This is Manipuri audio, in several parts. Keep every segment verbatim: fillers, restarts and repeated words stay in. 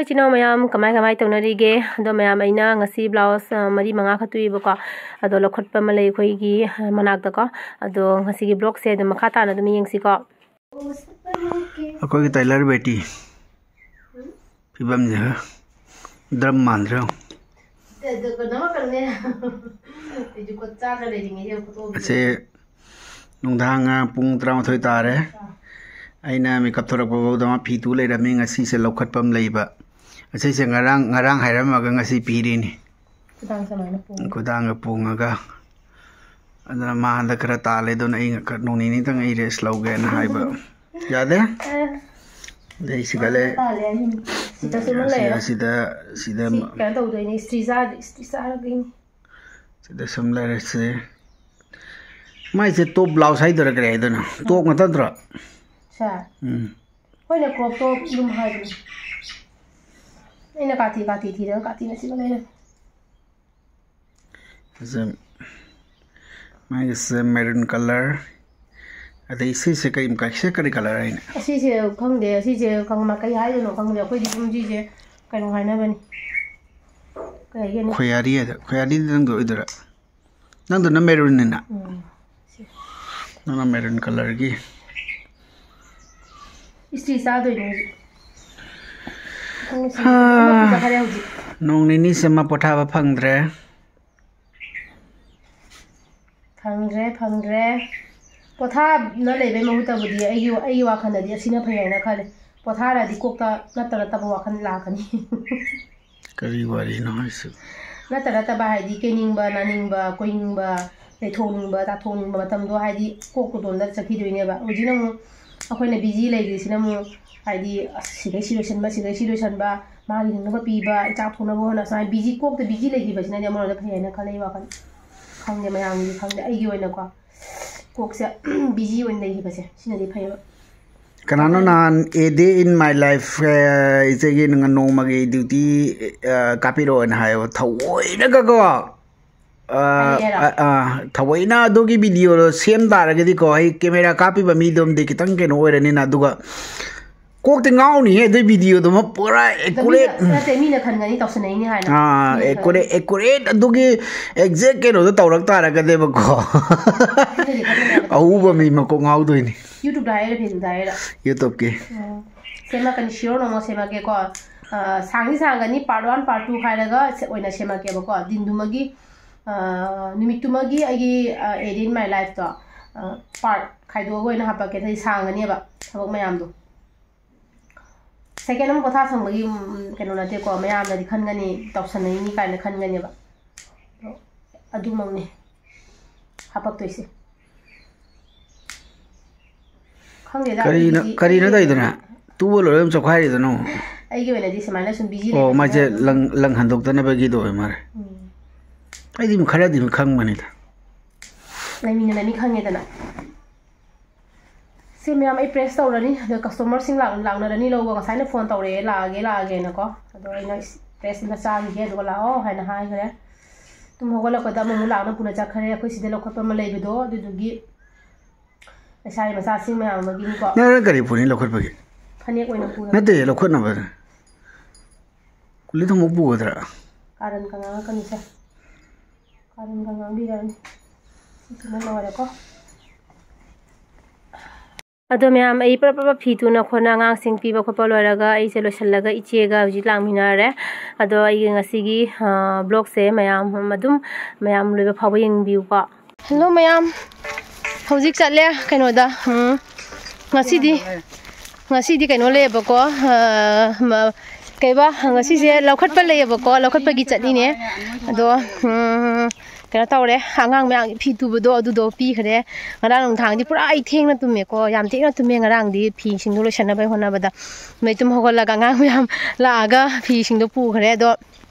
ꯏꯆꯤꯟ ꯏꯅꯥꯎ ꯃꯌꯥꯝ, ꯀꯃꯥꯏ ꯀꯃꯥꯏ ꯇꯧꯅꯔꯤꯒꯦ? ꯑꯗꯣ ꯃꯌꯥꯝ, ꯑꯩꯅ ꯉꯁꯤ blouse, ꯑ, ꯃꯔꯤ ꯃꯉꯥ ꯈꯛ ꯇꯨꯏꯕꯀꯣ꯫ ꯑꯗꯣ ꯂꯧꯈꯠꯄ ꯑꯃ ꯂꯩ ꯑꯩꯈꯣꯏꯒꯤ, ꯑ, ꯃꯅꯥꯛꯇꯀꯣ꯫ ꯑꯗꯣ ꯉꯁꯤꯒꯤ vlogꯁꯦ ꯑꯗꯨꯝ ꯃꯈꯥ ꯇꯥꯅ ꯑꯗꯨꯝ ꯌꯦꯡꯁꯤꯀꯣ꯫ ꯑꯩꯈꯣꯏꯒꯤ tailor ꯕꯦꯇꯤ ꯐꯤꯕꯝꯁꯦ ꯗ꯭ꯔꯝ ꯃꯥꯟꯗ꯭ꯔꯣ? ꯑꯁꯦ ꯅꯨꯡꯗꯥꯡ ꯄꯨꯡ ꯇꯔꯥꯃꯥꯊꯣꯏ ꯇꯥꯔꯦ꯫ ꯑꯩꯅ ꯃꯤꯀꯞ ꯊꯣꯔꯛꯄ ꯐꯥꯎꯗ ꯃꯥ ꯐꯤ ꯇꯨ ꯂꯩꯔꯝꯃꯤ꯫ ꯉꯁꯤꯁꯦ ꯂꯧꯈꯠꯄ ꯑꯃ ꯂꯩꯕ꯫ ꯑꯁꯤꯁꯦ ꯉꯔꯥꯡ, ꯉꯔꯥꯡ ꯍꯥꯏꯔꯝꯃꯒ ꯉꯁꯤ ꯄꯤꯔꯤꯅꯤ꯫ ꯈꯨꯗꯥꯡ ꯁꯨꯃꯥꯏꯅ ꯄꯣꯝꯃꯦ꯫ ꯈꯨꯗꯥꯡꯒ ꯄꯣꯡꯉꯒ꯫ ꯑꯗꯨꯅ ꯃꯥ ꯍꯟꯗꯛ ꯈꯔ ꯇꯥꯜꯂꯦ, ꯑꯗꯨꯅ ꯑꯩ ꯈꯔ ꯅꯣꯡ ꯅꯤꯅꯤꯇꯪ ꯑꯩ rest ꯂꯧꯒꯦꯅ ꯍꯥꯏꯕ꯫ ꯌꯥꯗꯦ? ꯑꯦ꯫ ꯑꯗꯩ ꯁꯤꯒꯠꯂꯦ꯫ ꯇꯥꯜꯂꯦ ꯍꯥꯏꯅꯤ꯫ ꯁꯤꯗꯁꯨ ꯑꯃ ꯑꯁꯤ-, ꯂꯩꯔꯦ꯫ ꯑꯁꯤꯗ, ꯁꯤꯗ ꯁꯤ ꯀꯩꯅꯣ ꯇꯧꯗꯣꯏꯅꯤ, ꯏꯁꯇ꯭ꯔꯤ ꯆꯥꯗ-, ꯏꯁꯇ꯭ꯔꯤ ꯆꯥꯔꯒ ꯏꯪꯉꯤ꯫ ꯁꯤꯗ ꯁꯨꯝ ꯂꯩꯔꯦ, ꯁꯤ꯫ ꯃꯥꯏꯁꯦ top blouse ꯍꯥꯏꯗꯣꯏꯔꯥ ꯀꯔꯤ ꯍꯥꯏꯗꯣꯏꯅꯣ? Top ꯉꯥꯛꯇ ꯅꯠꯇ꯭ꯔꯣ? ꯁꯦ꯫ ꯎꯝ꯫ ꯍꯣꯏꯅꯦ, crop top ꯑꯗꯨꯝ ꯍꯥꯏꯕꯅꯤ꯫ ꯑꯩꯅ ꯀꯥꯇꯤ, ꯀꯥꯇꯤ ꯊꯤꯔꯒ ꯀꯥꯇꯤ ꯃꯆꯤꯠ ꯑꯃ ꯂꯩꯔꯝꯃꯤ꯫ ꯑꯁꯤ ꯃꯥꯒꯤꯁꯦ maroon colour꯫ ꯑꯗꯩ ꯁꯤꯁꯦ ꯀꯔꯤ ꯃ-, ꯁꯤ ꯀꯔꯤ colour ꯍꯥꯏꯅꯣ? ꯑꯁꯤꯁꯦ ꯈꯪꯗꯦ, ꯑꯁꯤꯁꯦ ꯀꯪ-, ꯀꯩ ꯍꯥꯏꯗꯣꯏꯅꯣ ꯈꯪꯗꯦ꯫ ꯑꯩꯈꯣꯏꯗꯤ ꯁꯨꯝ ꯁꯤꯁꯦ ꯀꯩꯅꯣ ꯍꯥꯏꯅꯕꯅꯤ꯫ ꯀꯩ ꯍꯥꯏꯒꯦꯅꯦ? ꯈꯣꯏꯌꯥꯔꯤ ꯍꯥꯏꯗꯣ, ꯈꯣꯏꯌꯥꯔꯤꯗꯤ ꯅꯪꯒꯤ ꯑꯣꯏꯗꯣꯏꯔꯥ? ꯅꯪꯗꯨꯅ maroon ꯅꯤꯅ? ꯎꯝ꯫ ꯅꯪꯅ maroon colour ꯒꯤ꯫ ꯏꯁꯇ꯭ꯔꯤ ꯆꯥꯗꯣꯏꯅꯦ ꯍꯧꯖꯤꯛ꯫ ꯈꯣꯡꯁꯦ ꯍꯥ꯫ ꯂꯣꯏꯅꯃꯛ ꯄꯤꯊꯈꯔꯦ ꯍꯧꯖꯤꯛ꯫ ꯅꯣꯡ ꯅꯤꯅꯤꯁꯦ ꯃꯥ ꯄꯣꯊꯥꯕ ꯐꯪꯗ꯭ꯔꯦ꯫ ꯐꯪꯗ꯭ꯔꯦ, ꯐꯪꯗ꯭ꯔꯦ꯫ ꯄꯣꯊꯥꯅ ꯂꯩꯕꯩ ꯃꯍꯨꯠꯇꯕꯨꯗꯤ ꯑꯩꯒꯤ, ꯑꯩꯒꯤ ꯋꯥꯈꯜꯗꯗꯤ ꯑꯁꯤꯅ ꯐꯩ ꯍꯥꯏꯅ ꯈꯜꯂꯦ꯫ ꯄꯣꯊꯥꯔꯗꯤ ꯀꯣꯛꯇ ꯅꯠꯇ ꯅꯠꯇꯕ ꯋꯥꯈꯜ ꯂꯥꯛꯀꯅꯤ꯫ ꯀꯔꯤ ꯋꯥꯔꯤꯅꯣ ꯍꯥꯏꯁꯤꯕꯨ? ꯅꯠꯇ ꯅꯠꯇꯕ ꯍꯥꯏꯗꯤ ꯀꯦꯅꯤꯡꯕ, ꯅꯥꯅꯤꯡꯕ, ꯀꯣꯏꯅꯤꯡꯕ, ꯂꯩꯊꯣꯛꯅꯤꯡꯕ, ꯆꯥꯊꯣꯛꯅꯤꯡꯕ ꯃꯇꯝꯗꯣ ꯍꯥꯏꯗꯤ ꯀꯣꯛꯇꯣ ꯇꯣꯟꯗ ꯆꯠꯈꯤꯗꯣꯏꯅꯦꯕ꯫ ꯍꯧꯖꯤꯛꯅ ꯑꯃꯨꯛ ꯑꯩꯈꯣꯏꯅ busy ꯂꯩꯈ꯭ꯔꯤꯁꯤꯅ ꯑꯃꯨꯛ ꯍꯥꯏꯗꯤ ꯑꯁ ꯁꯤꯗꯩ ꯁꯤ ꯂꯣꯏꯁꯟꯕ, ꯁꯤꯗꯩ ꯁꯤ ꯂꯣꯏꯁꯟꯕ, ꯃꯥꯒꯤ ꯅꯪꯅꯕ ꯄꯤꯕ, ꯆꯥꯛ ꯊꯣꯡꯅꯕ ꯍꯣꯠꯅ, ꯁꯨꯃꯥꯏꯅ busy, ꯀꯣꯛꯇ busy ꯂꯩꯈꯤꯕꯁꯤꯅꯗꯤ ꯑꯃꯔꯣꯝꯗ ꯐꯩ ꯍꯥꯏꯅ ꯈꯜꯂꯦ ꯑꯩ ꯋꯥꯈꯜ꯫ ꯈꯪꯗꯦ, ꯃꯌꯥꯝꯒꯤ ꯈꯪꯗꯦ, ꯑꯩꯒꯤ ꯑꯣꯏꯅꯀꯣ ꯀꯣꯛꯁꯦ busy ꯑꯣꯏꯅ ꯂꯩꯈꯤꯕꯁꯦ ꯁꯤꯅꯗꯤ ꯐꯩꯌꯦꯕ꯫ ꯀꯅꯥꯅꯣ ꯅꯍꯥꯟ "A day in my life", ꯑ, ꯏꯆꯦꯒꯤ ꯅꯣꯡꯃꯒꯤ duty, ꯑ, ꯀꯥꯞꯄꯤꯔꯛꯑꯣꯅ ꯍꯥꯏꯌꯦꯕ, ꯊꯑꯣꯏꯅꯒꯀꯣ꯫ ꯑ, ꯍꯥꯏꯌꯦꯔꯣ? ꯑ, ꯑ, ꯊꯑꯣꯏꯅ ꯑꯗꯨꯒꯤ video ꯗꯣ ꯁꯦꯝ ꯇꯥꯔꯒꯗꯤꯀꯣ, ꯑꯩ camera ꯀꯥꯞꯄꯤꯕ ꯃꯤꯗꯨꯝꯗꯤ ꯈꯤꯇꯪ ꯀꯩꯅꯣ ꯑꯣꯏꯔꯅꯤꯅ, ꯑꯗꯨꯒ ꯀꯣꯛꯇꯤ ꯉꯥꯎꯅꯤꯍꯦ ꯑꯗꯨꯏ ꯚꯤꯗꯤꯑꯣꯗꯨꯃ, ꯄꯨꯔꯥ ꯑꯦꯀꯨꯔꯦꯠ꯫ ꯅꯠꯇꯦ, ꯃꯤꯅ ꯈꯟꯒꯅꯤ ꯇꯧꯁꯟꯅꯩꯅꯤ ꯍꯥꯏꯅ꯫ ꯑꯥ, ꯑꯦꯀꯨꯔꯦꯠ, ꯑꯦꯀꯨꯔꯦꯠ ꯑꯗꯨꯒꯤ ꯑꯦꯛꯖꯦꯛ ꯀꯩꯅꯣꯗꯣ ꯇꯧꯔꯛ ꯇꯥꯔꯒꯗꯤꯕꯀꯣ꯫ ꯑꯎꯕ ꯃꯤ ꯃꯀꯣꯛ ꯉꯥꯎꯗꯣꯏꯅꯤ꯫ ꯌꯨꯇ꯭ꯌꯨꯕꯇ ꯍꯥꯏꯔ ꯐꯦꯁꯕꯨꯛꯇ ꯍꯥꯏꯔ? ꯌꯨꯇ꯭ꯌꯨꯕꯀꯤ꯫ ꯁꯦꯝꯃꯛꯀꯅꯤ, ꯁꯤꯌꯣꯔ ꯅꯣꯡꯃ ꯁꯦꯝꯃꯛꯀꯦꯀꯣ꯫ ꯁꯥꯡꯗꯤ ꯁꯥꯡꯒꯅꯤ, ꯄꯥꯔꯠ ꯋꯥꯟ ꯄꯥꯔꯠ ꯇꯨ ꯍꯥꯏꯔꯒ ꯑꯣꯏꯅ ꯁꯦꯝꯃꯛꯀꯦꯕꯀꯣ꯫ ꯗꯤꯟꯗꯨꯃꯒꯤ, ꯅꯨꯃꯤꯠꯇꯨꯃꯒꯤ ꯑꯩꯒꯤ ꯑꯦ ꯗꯦ ꯏꯟ ꯃꯥꯏ ꯂꯥꯏꯐꯇꯣ ꯄꯥꯔꯠ ꯈꯥꯏꯗꯣꯛꯑꯒ ꯑꯣꯏꯅ ꯍꯥꯞꯄꯛꯀꯦ꯫ ꯑꯗꯩ ꯁꯥꯡꯒꯅꯦꯕ ꯊꯕꯛ ꯃꯌꯥꯝꯗꯣ꯫ ꯁꯦꯀꯦꯟ ꯑꯃ ꯄꯣꯊꯥ ꯁꯪꯕꯒꯤ ꯀꯩꯅꯣ ꯅꯠꯇꯦꯀꯣ, ꯃꯌꯥꯝꯅꯗꯤ ꯈꯟꯒꯅꯤ ꯇꯧꯁꯟꯅꯩꯅꯤ ꯀꯥꯏꯅ ꯈꯟꯒꯅꯦꯕ꯫ ꯑꯗꯣ ꯑꯗꯨꯃꯛꯅꯤ ꯍꯥꯄꯛꯇꯣꯏꯁꯦ꯫ ꯈꯪꯗꯦꯗ꯫ ꯀꯔꯤꯅꯣ ꯑꯩꯒꯤꯗꯤ ꯀꯔꯤꯅꯣ ꯑꯩꯒꯤ ꯇꯧꯔꯤꯗꯨꯅ? ꯇꯨꯕ ꯂꯣꯏꯔ ꯑꯗꯨꯝ ꯆꯣꯛꯈꯥꯏꯔꯤꯗꯨꯅ ꯑꯃꯨꯛ? ꯑꯩꯒꯤ ꯑꯣꯏꯅꯗꯤ ꯁꯨꯃꯥꯏꯅ ꯁꯨꯝ ꯕꯤꯖꯤ ꯑꯣ, ꯂꯩꯕꯁꯤꯅ ꯃꯥꯏꯁꯦ ꯑꯗꯨꯝ ꯂꯪ ꯂꯪ ꯍꯟꯗꯣꯛꯇꯅꯕꯒꯤꯗꯣ ꯑꯣꯏ ꯃꯥꯜꯂꯦ꯫ ꯎꯝ, ꯑꯩꯗꯤ ꯈꯔꯗꯤ ꯈꯪꯕꯅꯤꯗ꯫ ꯂꯩꯃꯤꯟꯅꯔꯅꯤ ꯈꯪꯉꯦꯗꯅ꯫ ꯁꯤ ꯃꯌꯥꯝ ꯑꯩ ꯄ꯭ꯔꯦꯁ ꯇꯧꯔꯅꯤ, ꯑꯗꯣ ꯀꯁꯇꯃꯔꯁꯤꯡ ꯂꯥꯛ- ꯂꯥꯛꯅꯔꯅꯤ ꯂꯧꯕ꯫ ꯉꯁꯥꯏꯅ ꯐꯣꯟ ꯇꯧꯔꯛꯑꯦ, "ꯂꯥꯛꯑꯒꯦ ꯂꯥꯛꯑꯒꯦꯅꯀꯣ"꯫ ꯑꯗꯣ ꯑꯩꯅ ꯄ꯭ꯔꯦꯁ ꯑꯝꯇ ꯆꯥꯈꯤꯒꯦ ꯑꯗꯨꯒ ꯂꯥꯛꯑꯣ ꯍꯥꯏꯅ ꯍꯥꯏꯈ꯭ꯔꯦ꯫ ꯇꯨꯝ ꯍꯧꯒꯠꯂꯛꯄꯗ ꯑꯃꯃꯨꯛ ꯂꯥꯛꯅ ꯄꯨꯅ ꯆꯠꯈ꯭ꯔꯦ꯫ ꯑꯩꯈꯣꯏ ꯁꯤꯗ ꯂꯧꯈꯠꯄ ꯑꯃ ꯂꯩꯕꯗꯣ ꯑꯗꯨꯗꯨꯒꯤ ꯂꯩꯁꯥꯕꯤ ꯃꯆꯥꯁꯤꯡ ꯃꯌꯥꯝ ꯑꯃꯒꯤꯅꯤꯀꯣ꯫ ꯅꯪ ꯍꯣꯔꯦꯟ ꯀꯔꯤ ꯄꯨꯅꯤ ꯂꯧꯈꯠꯄꯒꯤ? ꯐꯅꯦꯛ ꯑꯣꯏꯅ ꯄꯨꯔꯒ꯫ ꯅꯠꯇꯦ, ꯂꯧꯈꯠꯅꯕ꯫ ꯀꯨꯂꯤ ꯊꯨꯝꯃꯣꯛ ꯄꯨꯒꯗ꯭ꯔꯥ? ꯀꯥꯔꯟꯒ ꯉꯥꯡꯉꯛꯀꯅꯨꯁꯦ꯫ ꯀꯥꯔꯟꯒ ꯉꯥꯡꯕꯤꯔꯅꯤ꯫ ꯁꯤꯁꯤꯅ ꯂꯣꯏꯔꯦꯀꯣ꯫ ꯑꯗꯣ ꯃꯌꯥꯝ, ꯑꯩ ꯄ꯭ꯔꯞ ꯄ꯭ꯔꯞ ꯐꯤ ꯇꯨꯅ ꯈꯣꯠꯅ ꯑꯉꯥꯡꯁꯤꯡ ꯄꯤꯕ ꯈꯣꯠꯄ ꯂꯣꯏꯔꯒ ꯑꯩꯁꯦ ꯂꯣꯏꯁꯤꯜꯂꯒ ꯏꯆꯦꯒ ꯍꯧꯖꯤꯛ ꯂꯥꯛꯃꯤꯟꯅꯔꯦ꯫ ꯑꯗꯣ ꯑꯩꯒꯤ ꯉꯁꯤꯒꯤ, ꯑ, ꯕ꯭ꯂꯣꯒꯁꯦ ꯃꯌꯥꯝ ꯑꯗꯨꯝ, ꯃꯌꯥꯝ ꯂꯣꯏꯕ ꯐꯥꯎꯕ ꯌꯦꯡꯕꯤꯌꯨꯀꯣ꯫ ꯍꯜꯂꯣ ꯃꯌꯥꯝ, ꯍꯧꯖꯤꯛ ꯆꯠꯂꯦ ꯀꯩꯅꯣꯗ, ꯎꯝ, ꯉꯁꯤꯗꯤ, ꯉꯁꯤꯗꯤ ꯀꯩꯅꯣ ꯂꯩꯌꯦꯕꯀꯣ, ꯑ, ꯃ-, ꯀꯩꯕ, ꯉꯁꯤꯁꯦ ꯂꯧꯈꯠꯄ ꯂꯩꯌꯦꯕꯀꯣ, ꯂꯧꯈꯠꯄꯒꯤ ꯆꯠꯂꯤꯅꯦ꯫ ꯑꯗꯣ, ꯎꯝ, ꯀꯩꯅꯣ ꯇꯧꯔꯦ, ꯑꯉꯥꯡ ꯃꯌꯥꯝꯒꯤ ꯐꯤ ꯇꯨꯕꯗꯣ ꯑꯗꯨꯗꯣ ꯄꯤꯈ꯭ꯔꯦ꯫ ꯉꯔꯥꯡ ꯅꯨꯡꯗꯥꯡꯗꯤ ꯄꯨꯔꯥ ꯑꯩ ꯊꯦꯡꯅ ꯇꯨꯝꯃꯦꯀꯣ, ꯌꯥꯝ ꯊꯦꯡꯅ ꯇꯨꯝꯃꯦ ꯉꯔꯥꯡꯗꯤ ꯐꯤꯁꯤꯡꯗꯣ ꯂꯣꯏꯁꯟꯅꯕ ꯍꯣꯠꯅꯕꯗ꯫ ꯑꯗꯩ ꯇꯨꯝ ꯍꯧꯒꯠꯂꯒ ꯑꯉꯥꯡ ꯃꯌꯥꯝ ꯂꯥꯛꯑꯒ ꯐꯤꯁꯤꯡꯗꯣ ꯄꯨꯈ꯭ꯔꯦ꯫ ꯑꯗꯣ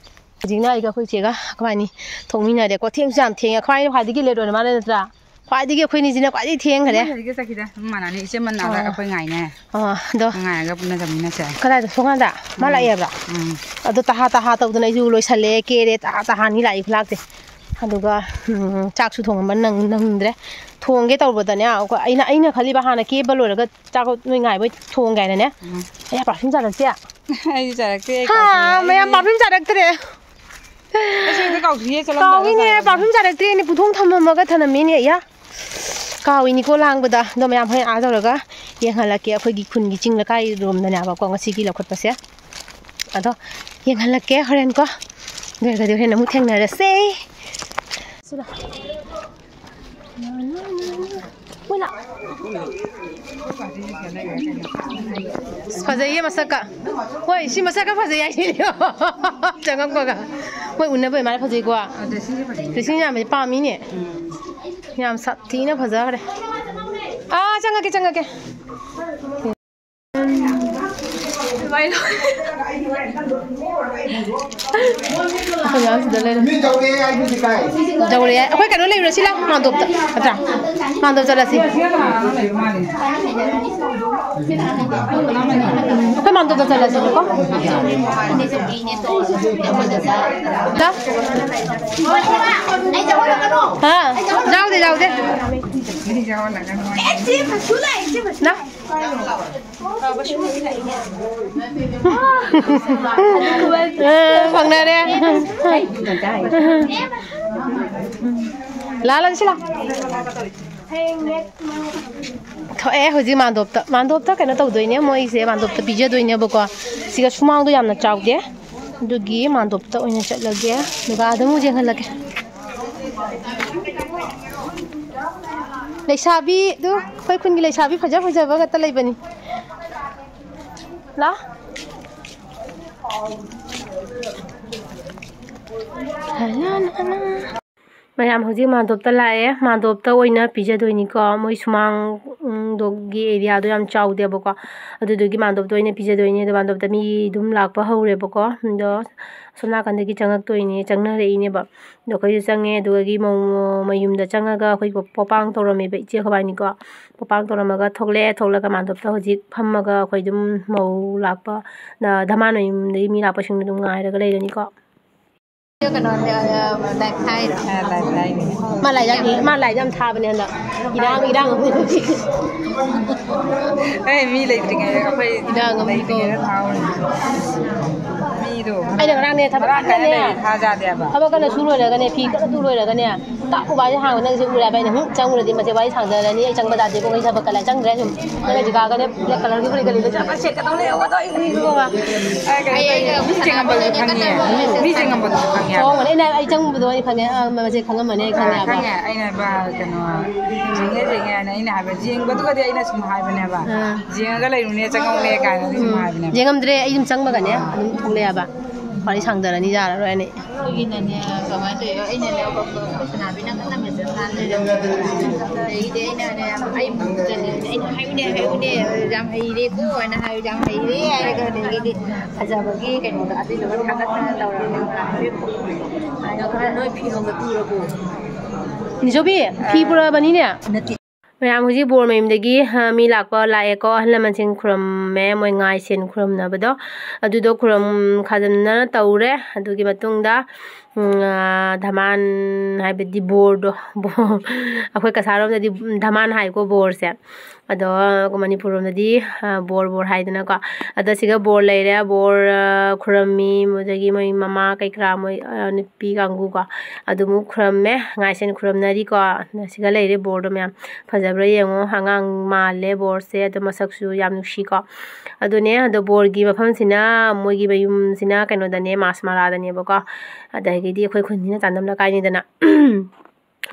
ꯍꯧꯖꯤꯛꯅ ꯑꯩꯒ ꯑꯩꯈꯣꯏ ꯆꯦꯒ ꯑꯩꯈꯣꯏ ꯑꯅꯤ ꯊꯣꯛꯃꯤꯟꯅꯔꯦꯀꯣ꯫ ꯊꯦꯡꯁꯨ ꯌꯥꯝ ꯊꯦꯡꯉꯦ, ꯑꯩꯈꯣꯏ ꯑꯅꯤ ꯈ꯭ꯋꯥꯏꯗꯒꯤ ꯂꯦꯠ ꯑꯣꯏꯅ ꯃꯥꯜꯂꯦ ꯅꯠꯇ꯭ꯔꯥ? ꯈ꯭ꯋꯥꯏꯗꯒꯤ ꯑꯩꯈꯣꯏꯅꯤꯁꯤꯅ ꯈ꯭ꯋꯥꯏꯗꯒꯤ ꯊꯦꯡꯈ꯭ꯔꯦ꯫ ꯃꯥꯅꯅꯤ, ꯏꯆꯦ ꯃꯟꯅꯥꯗ ꯑꯣ꯫ ꯑꯩꯈꯣꯏ ꯉꯥꯏꯅꯦ꯫ ꯑꯣ, ꯑꯗꯣ ꯉꯥꯏꯔꯒ ꯄꯨꯟꯅ ꯆꯠꯃꯤꯟꯅꯁꯦ꯫ ꯀꯗꯥꯏꯗ, ꯊꯣꯡꯒꯥꯟꯗ? ꯃꯥ ꯎꯝ꯫ ꯂꯥꯛꯑꯦ ꯍꯥꯏꯕ꯭ꯔꯥ? ꯎꯝ꯫ ꯑꯗꯣ ꯇꯍꯥ ꯇꯍꯥ ꯇꯧꯗꯅ ꯑꯩꯁꯨ ꯂꯣꯏꯁꯜꯂꯦ, ꯀꯦꯔꯦ, ꯇꯍꯥ ꯇꯍꯥꯅꯤ ꯂꯥꯛꯏ ꯈꯨꯂꯥꯛꯁꯦ꯫ ꯑꯗꯨꯒ, ꯎꯝ, ꯆꯥꯛꯁꯨ ꯊꯣꯡꯉꯝꯕ ꯅꯪ-, ꯅꯪꯗ꯭ꯔꯦ꯫ ꯊꯣꯡꯒꯦ ꯇꯧꯕꯗꯅꯦ, ꯑꯩꯈꯣꯏ, ꯑꯩꯅ, ꯑꯩꯅ ꯈꯜꯂꯤꯕ ꯍꯥꯟꯅ ꯀꯦꯕ ꯂꯣꯏꯔꯒ ꯆꯥꯛ ꯅꯣꯏ ꯉꯥꯏꯕꯣꯏ ꯊꯣꯡꯒꯦ ꯍꯥꯏꯅꯅꯦ꯫ ꯎꯝ꯫ ꯑꯩ ꯄꯥꯔꯐ꯭ꯌꯨꯝ ꯆꯥꯔꯛꯇꯦ꯫ ꯑꯩꯗꯤ ꯆꯥꯔꯛꯇꯦ, ꯑꯩ ꯍꯥ, ꯀꯥꯎꯊꯣꯛꯑꯦ꯫ ꯃꯌꯥꯝ ꯄꯥꯔꯐ꯭ꯌꯨꯝ ꯆꯥꯔꯛꯇ꯭ꯔꯦ꯫ ꯑꯩꯁꯨ ꯍꯦꯛꯇ ꯀꯥꯎꯊꯣꯛꯑꯦ, ꯆꯠꯂꯝꯗꯥꯏꯗ ꯀꯥꯎꯏꯅꯦ, ꯆꯥꯔꯛꯑꯒ꯫ ꯄꯥꯔꯐ꯭ꯌꯨꯝ ꯆꯥꯔꯛꯇ꯭ꯔꯦꯅꯦ, ꯄꯨꯊꯣꯡ ꯊꯝꯃꯝꯃꯒ ꯊꯅꯝꯃꯤꯅꯦ, ꯑꯌꯥ꯫ ꯀꯥꯎꯏꯅꯤꯀꯣ ꯂꯥꯡꯕꯗ꯫ ꯑꯗꯣ ꯃꯌꯥꯝ ꯍꯣꯔꯦꯟ ꯑꯥ ꯇꯧꯔꯒ ꯌꯦꯡꯍꯜꯂꯛꯀꯦ, ꯑꯩꯈꯣꯏꯒꯤ ꯈꯨꯟꯒꯤ ꯆꯤꯡ ꯂꯩꯀꯥꯏꯔꯣꯝꯗꯅꯦꯕꯀꯣ ꯉꯁꯤꯒꯤ ꯂꯧꯈꯠꯄꯁꯦ꯫ ꯑꯗꯣ ꯌꯦꯡꯍꯜꯂꯛꯀꯦ ꯍꯣꯔꯦꯟꯀꯣ꯫ ꯑꯗꯨ ꯑꯣꯏꯔꯒꯗꯤ ꯍꯣꯔꯦꯟ ꯑꯃꯨꯛ ꯊꯦꯡꯅꯔꯁꯦ꯫ ꯁꯤꯗ꯫ ꯃꯣꯏ ꯂꯥꯛ-, ꯑꯁ, ꯐꯖꯩꯌꯦ ꯃꯁꯛꯀ꯫ ꯍꯣꯏ, ꯁꯤ ꯃꯁꯛꯀ ꯐꯖꯩ ꯍꯥꯏꯁꯤꯅꯦ꯫ ꯆꯪꯉꯛꯄꯒ꯫ ꯃꯣꯏ ꯎꯅꯕ ꯑꯣꯏ ꯃꯥꯜꯂꯦ, ꯐꯖꯩꯀꯣ꯫ ꯗ꯭ꯔꯦꯁꯤꯡꯁꯦ ꯐꯖꯩ꯫ ꯗ꯭ꯔꯦꯁꯤꯡ ꯌꯥꯝꯕꯁꯦ ꯄꯥꯝꯃꯤꯅꯦ꯫ ꯎꯝ꯫ ꯌꯥꯝ ꯁꯥꯊꯤꯅ ꯐꯖꯈ꯭ꯔꯦ꯫ ꯑꯥ, ꯆꯪꯉꯛꯀꯦ, ꯆꯪꯉꯛꯀꯦ꯫ ꯑꯩꯈꯣꯏ ꯃꯌꯥꯝ ꯁꯤꯗ ꯂꯩꯔꯦ꯫ ꯃꯤ ꯌꯧꯔꯛꯑꯦ ꯍꯥꯏꯗꯨꯗꯤ ꯀꯥꯏ? ꯌꯧꯔꯛꯑꯦ꯫ ꯑꯩꯈꯣꯏ ꯀꯩꯅꯣ ꯂꯩꯔꯨꯔꯁꯤ ꯂꯥꯎ, ꯃꯥꯟꯗꯣꯞꯇ꯫ ꯅꯠꯇ꯭ꯔꯥ? ꯃꯥꯟꯗꯣꯞ ꯆꯠꯂꯁꯤ꯫ ꯑꯩꯈꯣꯏ ꯃꯥꯟꯗꯣꯞꯇ ꯆꯠꯂꯁꯤꯀꯣ꯫ ꯂꯥꯎ꯫ ꯍꯥ? ꯌꯥꯎꯗꯦ, ꯌꯥꯎꯗꯦ꯫ ꯅ? ꯑ, ꯐꯪꯅꯔꯦ꯫ ꯂꯥ, ꯂꯥ, ꯁꯤ ꯂꯥ꯫ ꯊꯣꯛꯑꯦ ꯍꯧꯖꯤꯛ ꯃꯥꯟꯗꯣꯞꯇ꯫ ꯃꯥꯟꯗꯣꯞꯇ ꯀꯩꯅꯣ ꯇꯧꯗꯣꯏꯅꯦ, ꯃꯣꯏꯁꯦ ꯃꯥꯟꯗꯣꯞꯇ ꯄꯤꯖꯗꯣꯏꯅꯦꯕꯀꯣ꯫ ꯁꯤꯒ ꯁꯨꯃꯥꯡꯗꯣ ꯌꯥꯝꯅ ꯆꯥꯎꯗꯦ, ꯑꯗꯨꯒꯤ ꯃꯥꯟꯗꯣꯞꯇ ꯑꯣꯏꯅ ꯆꯠꯂꯒꯦ, ꯑꯗꯨꯒ ꯑꯗꯨꯝ ꯑꯃꯨꯛ ꯌꯦꯡꯍꯜꯂꯛꯀꯦ꯫ ꯂꯩꯁꯥꯕꯤ, ꯑꯗꯨ ꯑꯩꯈꯣꯏ ꯈꯨꯟꯒꯤ ꯂꯩꯁꯥꯕꯤ ꯐꯖ ꯐꯖꯕ ꯉꯥꯛꯇ ꯂꯩꯕꯅꯤ꯫ ꯂꯥ? ꯃꯌꯥꯝ ꯍꯧꯖꯤꯛ ꯃꯥꯟꯗꯣꯞꯇ ꯂꯥꯛꯑꯦ꯫ ꯃꯥꯟꯗꯣꯞꯇ ꯑꯣꯏꯅ ꯄꯤꯖꯗꯣꯏꯅꯤꯀꯣ꯫ ꯃꯣꯏ ꯁꯨꯃꯥꯡꯗꯨꯒꯤ ꯑꯦꯔꯤꯌꯥꯗꯣ ꯌꯥꯝ ꯆꯥꯎꯗꯦꯕꯀꯣ꯫ ꯑꯗꯨꯗꯨꯒꯤ ꯃꯥꯟꯗꯣꯞꯇ ꯑꯣꯏꯅ ꯄꯤꯖꯗꯣꯏꯅꯤ꯫ ꯑꯗꯣ ꯃꯥꯟꯗꯣꯞꯇ ꯃꯤ ꯑꯗꯨꯝ ꯂꯥꯛꯄ ꯍꯧꯔꯦꯕꯀꯣ꯫ ꯑꯗꯣ ꯑꯁꯣꯝ ꯅꯥꯀꯟꯗꯒꯤ ꯆꯪꯉꯛꯇꯣꯏꯅꯦ, ꯆꯪꯅꯔꯛꯏꯅꯦꯕ꯫ ꯑꯗꯣ ꯑꯩꯈꯣꯏꯁꯨ ꯆꯪꯉꯦ꯫ ꯑꯗꯨꯗꯒꯤ ꯃꯧ ꯃꯌꯨꯝꯗ ꯆꯪꯉꯒ ꯑꯩꯈꯣꯏ ꯄꯣ-, ꯄꯣꯄꯥꯡ ꯇꯧꯔꯝꯃꯦꯕ ꯏꯆꯦ ꯑꯩꯈꯣꯏꯕꯥꯅꯤꯀꯣ꯫ ꯄꯣꯄꯥꯡ ꯇꯧꯔꯝꯃꯒ ꯊꯣꯛꯂꯛꯑꯦ꯫ ꯊꯣꯛꯂꯒ ꯃꯥꯟꯗꯣꯞꯇ ꯍꯧꯖꯤꯛ ꯐꯝꯃꯒ ꯑꯩꯈꯣꯏ ꯑꯗꯨꯝ ꯃꯧ ꯂꯥꯛꯄ, ꯅ-, ꯙꯃꯥꯟ ꯃꯌꯨꯝꯗꯒꯤ ꯃꯤ ꯂꯥꯛꯄꯁꯤꯡꯗꯣ ꯑꯗꯨꯝ ꯉꯥꯏꯔꯒ ꯂꯩꯔꯅꯤꯀꯣ꯫ ꯀꯩꯅꯣ, ꯂꯥꯏꯛ ꯊꯥꯏꯔꯣ? ꯑ, ꯂꯥꯏꯛ ꯊꯥꯏꯅꯦ꯫ ꯃꯥ ꯂꯥꯏꯛ ꯌꯥꯝ ꯏ-, ꯃꯥ ꯂꯥꯏꯛ ꯌꯥꯝ ꯊꯥꯕꯅꯦ ꯍꯟꯗꯛ꯫ ꯏꯔꯥꯡ, ꯏꯔꯥꯡ ꯑꯃ ꯑꯦ, ꯃꯤ ꯂꯩꯇ꯭ꯔꯤꯉꯩꯗ ꯑꯩꯈꯣꯏ ꯏꯔꯥꯡ ꯑꯃ ꯂꯩꯇ꯭ꯔꯤꯉꯩꯗ ꯊꯥꯍꯧꯔꯤꯅꯦ꯫ ꯃꯤꯗꯣ ꯑꯩꯅ ꯉꯔꯥꯡꯅꯦ ꯊꯕꯛ ꯃꯔꯥꯡ ꯀꯥꯏꯅ ꯀꯟꯅꯅꯦ꯫ ꯂꯩꯔꯗꯤ ꯊꯥꯖꯗꯦꯕ꯫ ꯊꯕꯛ ꯀꯟꯅ ꯁꯨ ꯂꯣꯏꯔꯒꯅꯦ, ꯐꯤ ꯀꯟꯅ ꯇꯨ ꯂꯣꯏꯔꯒꯅꯦ, ꯇꯥꯛ ꯎꯕꯥꯁꯦ ꯍꯥꯡꯕ ꯅꯪꯁꯦ ꯎꯔꯦ ꯍꯥꯏꯕ꯫ ꯑꯩꯅ ꯍꯨꯝ ꯆꯪꯉꯨꯔꯗꯤ ꯃꯁꯦ ꯋꯥꯔꯤ ꯁꯥꯡꯊꯔꯅꯤ꯫ ꯑꯩ ꯆꯪꯕ ꯇꯥꯗꯦ ꯄꯨꯡ ꯑꯩ ꯊꯕꯛ ꯀꯜꯂꯦ ꯆꯪꯗ꯭ꯔꯦ꯫ ꯁꯨꯝ ꯅꯪꯅ ꯖꯤꯀꯥꯒꯅꯦ ꯕ꯭ꯂꯦꯛ ꯀꯂꯔꯒꯤ ꯐꯨꯔꯤꯠꯀ ꯂꯤꯠꯂ ꯆꯠꯄ ꯁꯦꯠꯀꯗꯧ ꯂꯩꯍꯧꯕꯗꯣ ꯑꯩ ꯎꯏꯀꯣ꯫ ꯑꯩ ꯀꯩꯅꯣ ꯇꯧꯔꯤꯅꯦ꯫ ꯃꯤ ꯆꯦꯡꯉꯝꯕꯗꯣ ꯈꯪꯉꯦ꯫ ꯃꯤ ꯆꯦꯡꯉꯝꯕꯗꯣ ꯈꯪꯉꯦ ꯍꯥꯏꯕ꯫ ꯈꯪꯉꯝꯒꯅꯤ꯫ ꯑꯩꯅ, ꯑꯩ ꯆꯪꯕꯗꯣ ꯑꯩ ꯈꯪꯉꯦ꯫ ꯑꯥ, ꯃꯁꯦ ꯈꯪꯉꯝꯃꯅꯤ꯫ ꯑꯩ ꯑꯥ, ꯈꯪꯉꯦ ꯍꯥꯏꯕ꯫ ꯈꯪꯉꯦ꯫ ꯑꯩꯅ ꯕꯥ-, ꯀꯩꯅꯣ, ꯌꯦꯡꯉꯦ ꯌꯦꯡꯉꯦ ꯍꯥꯏꯅ ꯑꯩꯅ ꯍꯥꯏꯕ꯫ ꯌꯦꯡꯕꯗꯨꯒꯗꯤ ꯑꯩꯅ ꯁꯨꯝ ꯍꯥꯏꯕꯅꯦꯕ꯫ ꯑꯥ꯫ ꯌꯦꯡꯉꯒ ꯂꯩꯔꯨꯅꯦ, ꯆꯪꯉꯧꯅꯦ ꯀꯥꯏꯅꯗꯤ ꯁꯨꯝ ꯍꯥꯏꯕꯅꯦꯕ꯫ ꯌꯦꯡꯉꯝꯗ꯭ꯔꯦ꯫ ꯑꯩ ꯑꯗꯨꯝ ꯆꯪꯕꯒꯅꯦ ꯑꯗꯨꯝ ꯊꯣꯛꯂꯛꯑꯦꯕ꯫ ꯋꯥꯔꯤ ꯁꯥꯡꯗꯔꯅꯤ ꯌꯥꯔꯔꯣꯏꯅ꯫ ꯑꯩꯈꯣꯏꯒꯤꯅꯅꯦ ꯀꯃꯥꯏꯅ ꯇꯧꯔꯤꯅꯣ? ꯑꯩꯅꯅꯦ, ꯑꯩꯈꯣꯏ ꯁꯅꯥꯕꯤꯅ ꯀꯟꯅ ꯃꯦꯁꯦꯖ ꯊꯥꯅ ꯂꯩꯔꯝꯃꯦ꯫ ꯑꯗꯩꯗꯤ ꯑꯩꯅꯅꯦ, ꯑꯩ ꯃꯨꯛ ꯆꯠꯂꯦ꯫ ꯑꯩꯅ, "ꯍꯥꯏꯌꯨꯅꯦ, ꯍꯥꯏꯌꯨꯅꯦ, ꯌꯥꯝ ꯍꯩꯔꯦꯀꯣ" ꯍꯥꯏꯅ ꯍꯥꯏ, "ꯌꯥꯝ ꯍꯩꯔꯦ" ꯍꯥꯏꯔꯒ, ꯑꯗꯒꯤꯗꯤ ꯐꯖꯕꯒꯤ ꯀꯩꯅꯣꯗꯣ ꯑꯗꯨꯗꯨꯒ ꯊꯥꯒꯠꯇꯅ ꯇꯧꯔꯒ ꯅꯣꯏ ꯐꯤꯔꯣꯟꯒ ꯇꯨꯔꯕꯣ? ꯅꯤꯖꯣꯕꯤ, ꯐꯤ ꯄꯨꯔꯛꯑꯕꯅꯤꯅꯦ꯫ ꯃꯌꯥꯝ ꯍꯧꯖꯤꯛ ꯕꯣꯔ ꯃꯌꯨꯝꯗꯒꯤ, ꯑ, ꯃꯤ ꯂꯥꯛꯄ ꯂꯥꯛꯑꯦꯀꯣ꯫ ꯑꯍꯜ ꯂꯃꯟꯁꯤꯡ ꯈꯨꯔꯨꯝꯃꯦ, ꯃꯣꯏ ꯉꯥꯏ ꯁꯦꯟ ꯈꯨꯔꯨꯝꯅꯕꯗꯣ, ꯑꯗꯨꯗꯣ ꯈꯨꯔꯨꯝ ꯈꯥꯖꯝꯅ ꯇꯧꯔꯦ꯫ ꯑꯗꯨꯒꯤ ꯃꯇꯨꯡꯗ, ꯎꯝ, ꯑ, ꯙꯃꯥꯟ ꯍꯥꯏꯕꯗꯤ ꯕꯣꯔꯗꯣ, ꯕꯣ-, ꯑꯩꯈꯣꯏ ꯀꯁꯥꯔꯣꯝꯗꯗꯤ ꯙꯃꯥꯟ ꯍꯥꯏꯀꯣ ꯕꯣꯔꯁꯦ꯫ ꯑꯗꯣ ꯃꯅꯤꯄꯨꯔ ꯂꯣꯝꯗꯗꯤ, ꯑ, ꯕꯣꯔ, ꯕꯣꯔ ꯍꯥꯏꯗꯅꯀꯣ꯫ ꯑꯗ ꯁꯤꯒ ꯕꯣꯔ ꯂꯩꯔꯦ, ꯕꯣꯔ, ꯑ, ꯈꯨꯔꯝꯃꯤ, ꯑꯗꯒꯤ ꯃꯣꯏ ꯃꯃꯥ ꯀꯩ ꯀꯔꯥ, ꯃꯣꯏ, ꯑ, ꯅꯨꯄꯤ ꯀꯥꯡꯕꯨꯀꯣ꯫ ꯑꯗꯨꯃꯨꯛ ꯈꯨꯔꯝꯃꯦ, ꯉꯥꯏꯁꯦꯟ ꯈꯨꯔꯝꯅꯔꯤꯀꯣ꯫ ꯑꯗ ꯁꯤꯒ ꯂꯩꯔꯦ ꯕꯣꯔꯗꯣ ꯃꯌꯥꯝ꯫ ꯐꯖꯕ꯭ꯔꯥ ꯌꯦꯡꯉꯣ, ꯑꯉꯥꯡ ꯃꯥꯜꯂꯦ ꯕꯣꯔꯁꯦ, ꯑꯗꯣ ꯃꯁꯛꯁꯨ ꯌꯥꯝ ꯅꯨꯡꯁꯤꯀꯣ꯫ ꯑꯗꯨꯅꯦ, ꯑꯗꯣ ꯕꯣꯔꯒꯤ ꯃꯐꯝꯁꯤꯅ, ꯃꯣꯏꯒꯤ ꯃꯌꯨꯝꯁꯤꯅ ꯀꯩꯅꯣꯗꯅꯦ, ꯃꯥꯁ ꯃꯔꯥꯗꯅꯦꯕꯀꯣ꯫ ꯑꯗꯒꯤꯗꯤ ꯑꯩꯈꯣꯏ ꯈꯨꯟꯁꯤꯅ ꯆꯥꯟꯗꯝ ꯂꯩꯀꯥꯏꯅꯤꯗꯅ꯫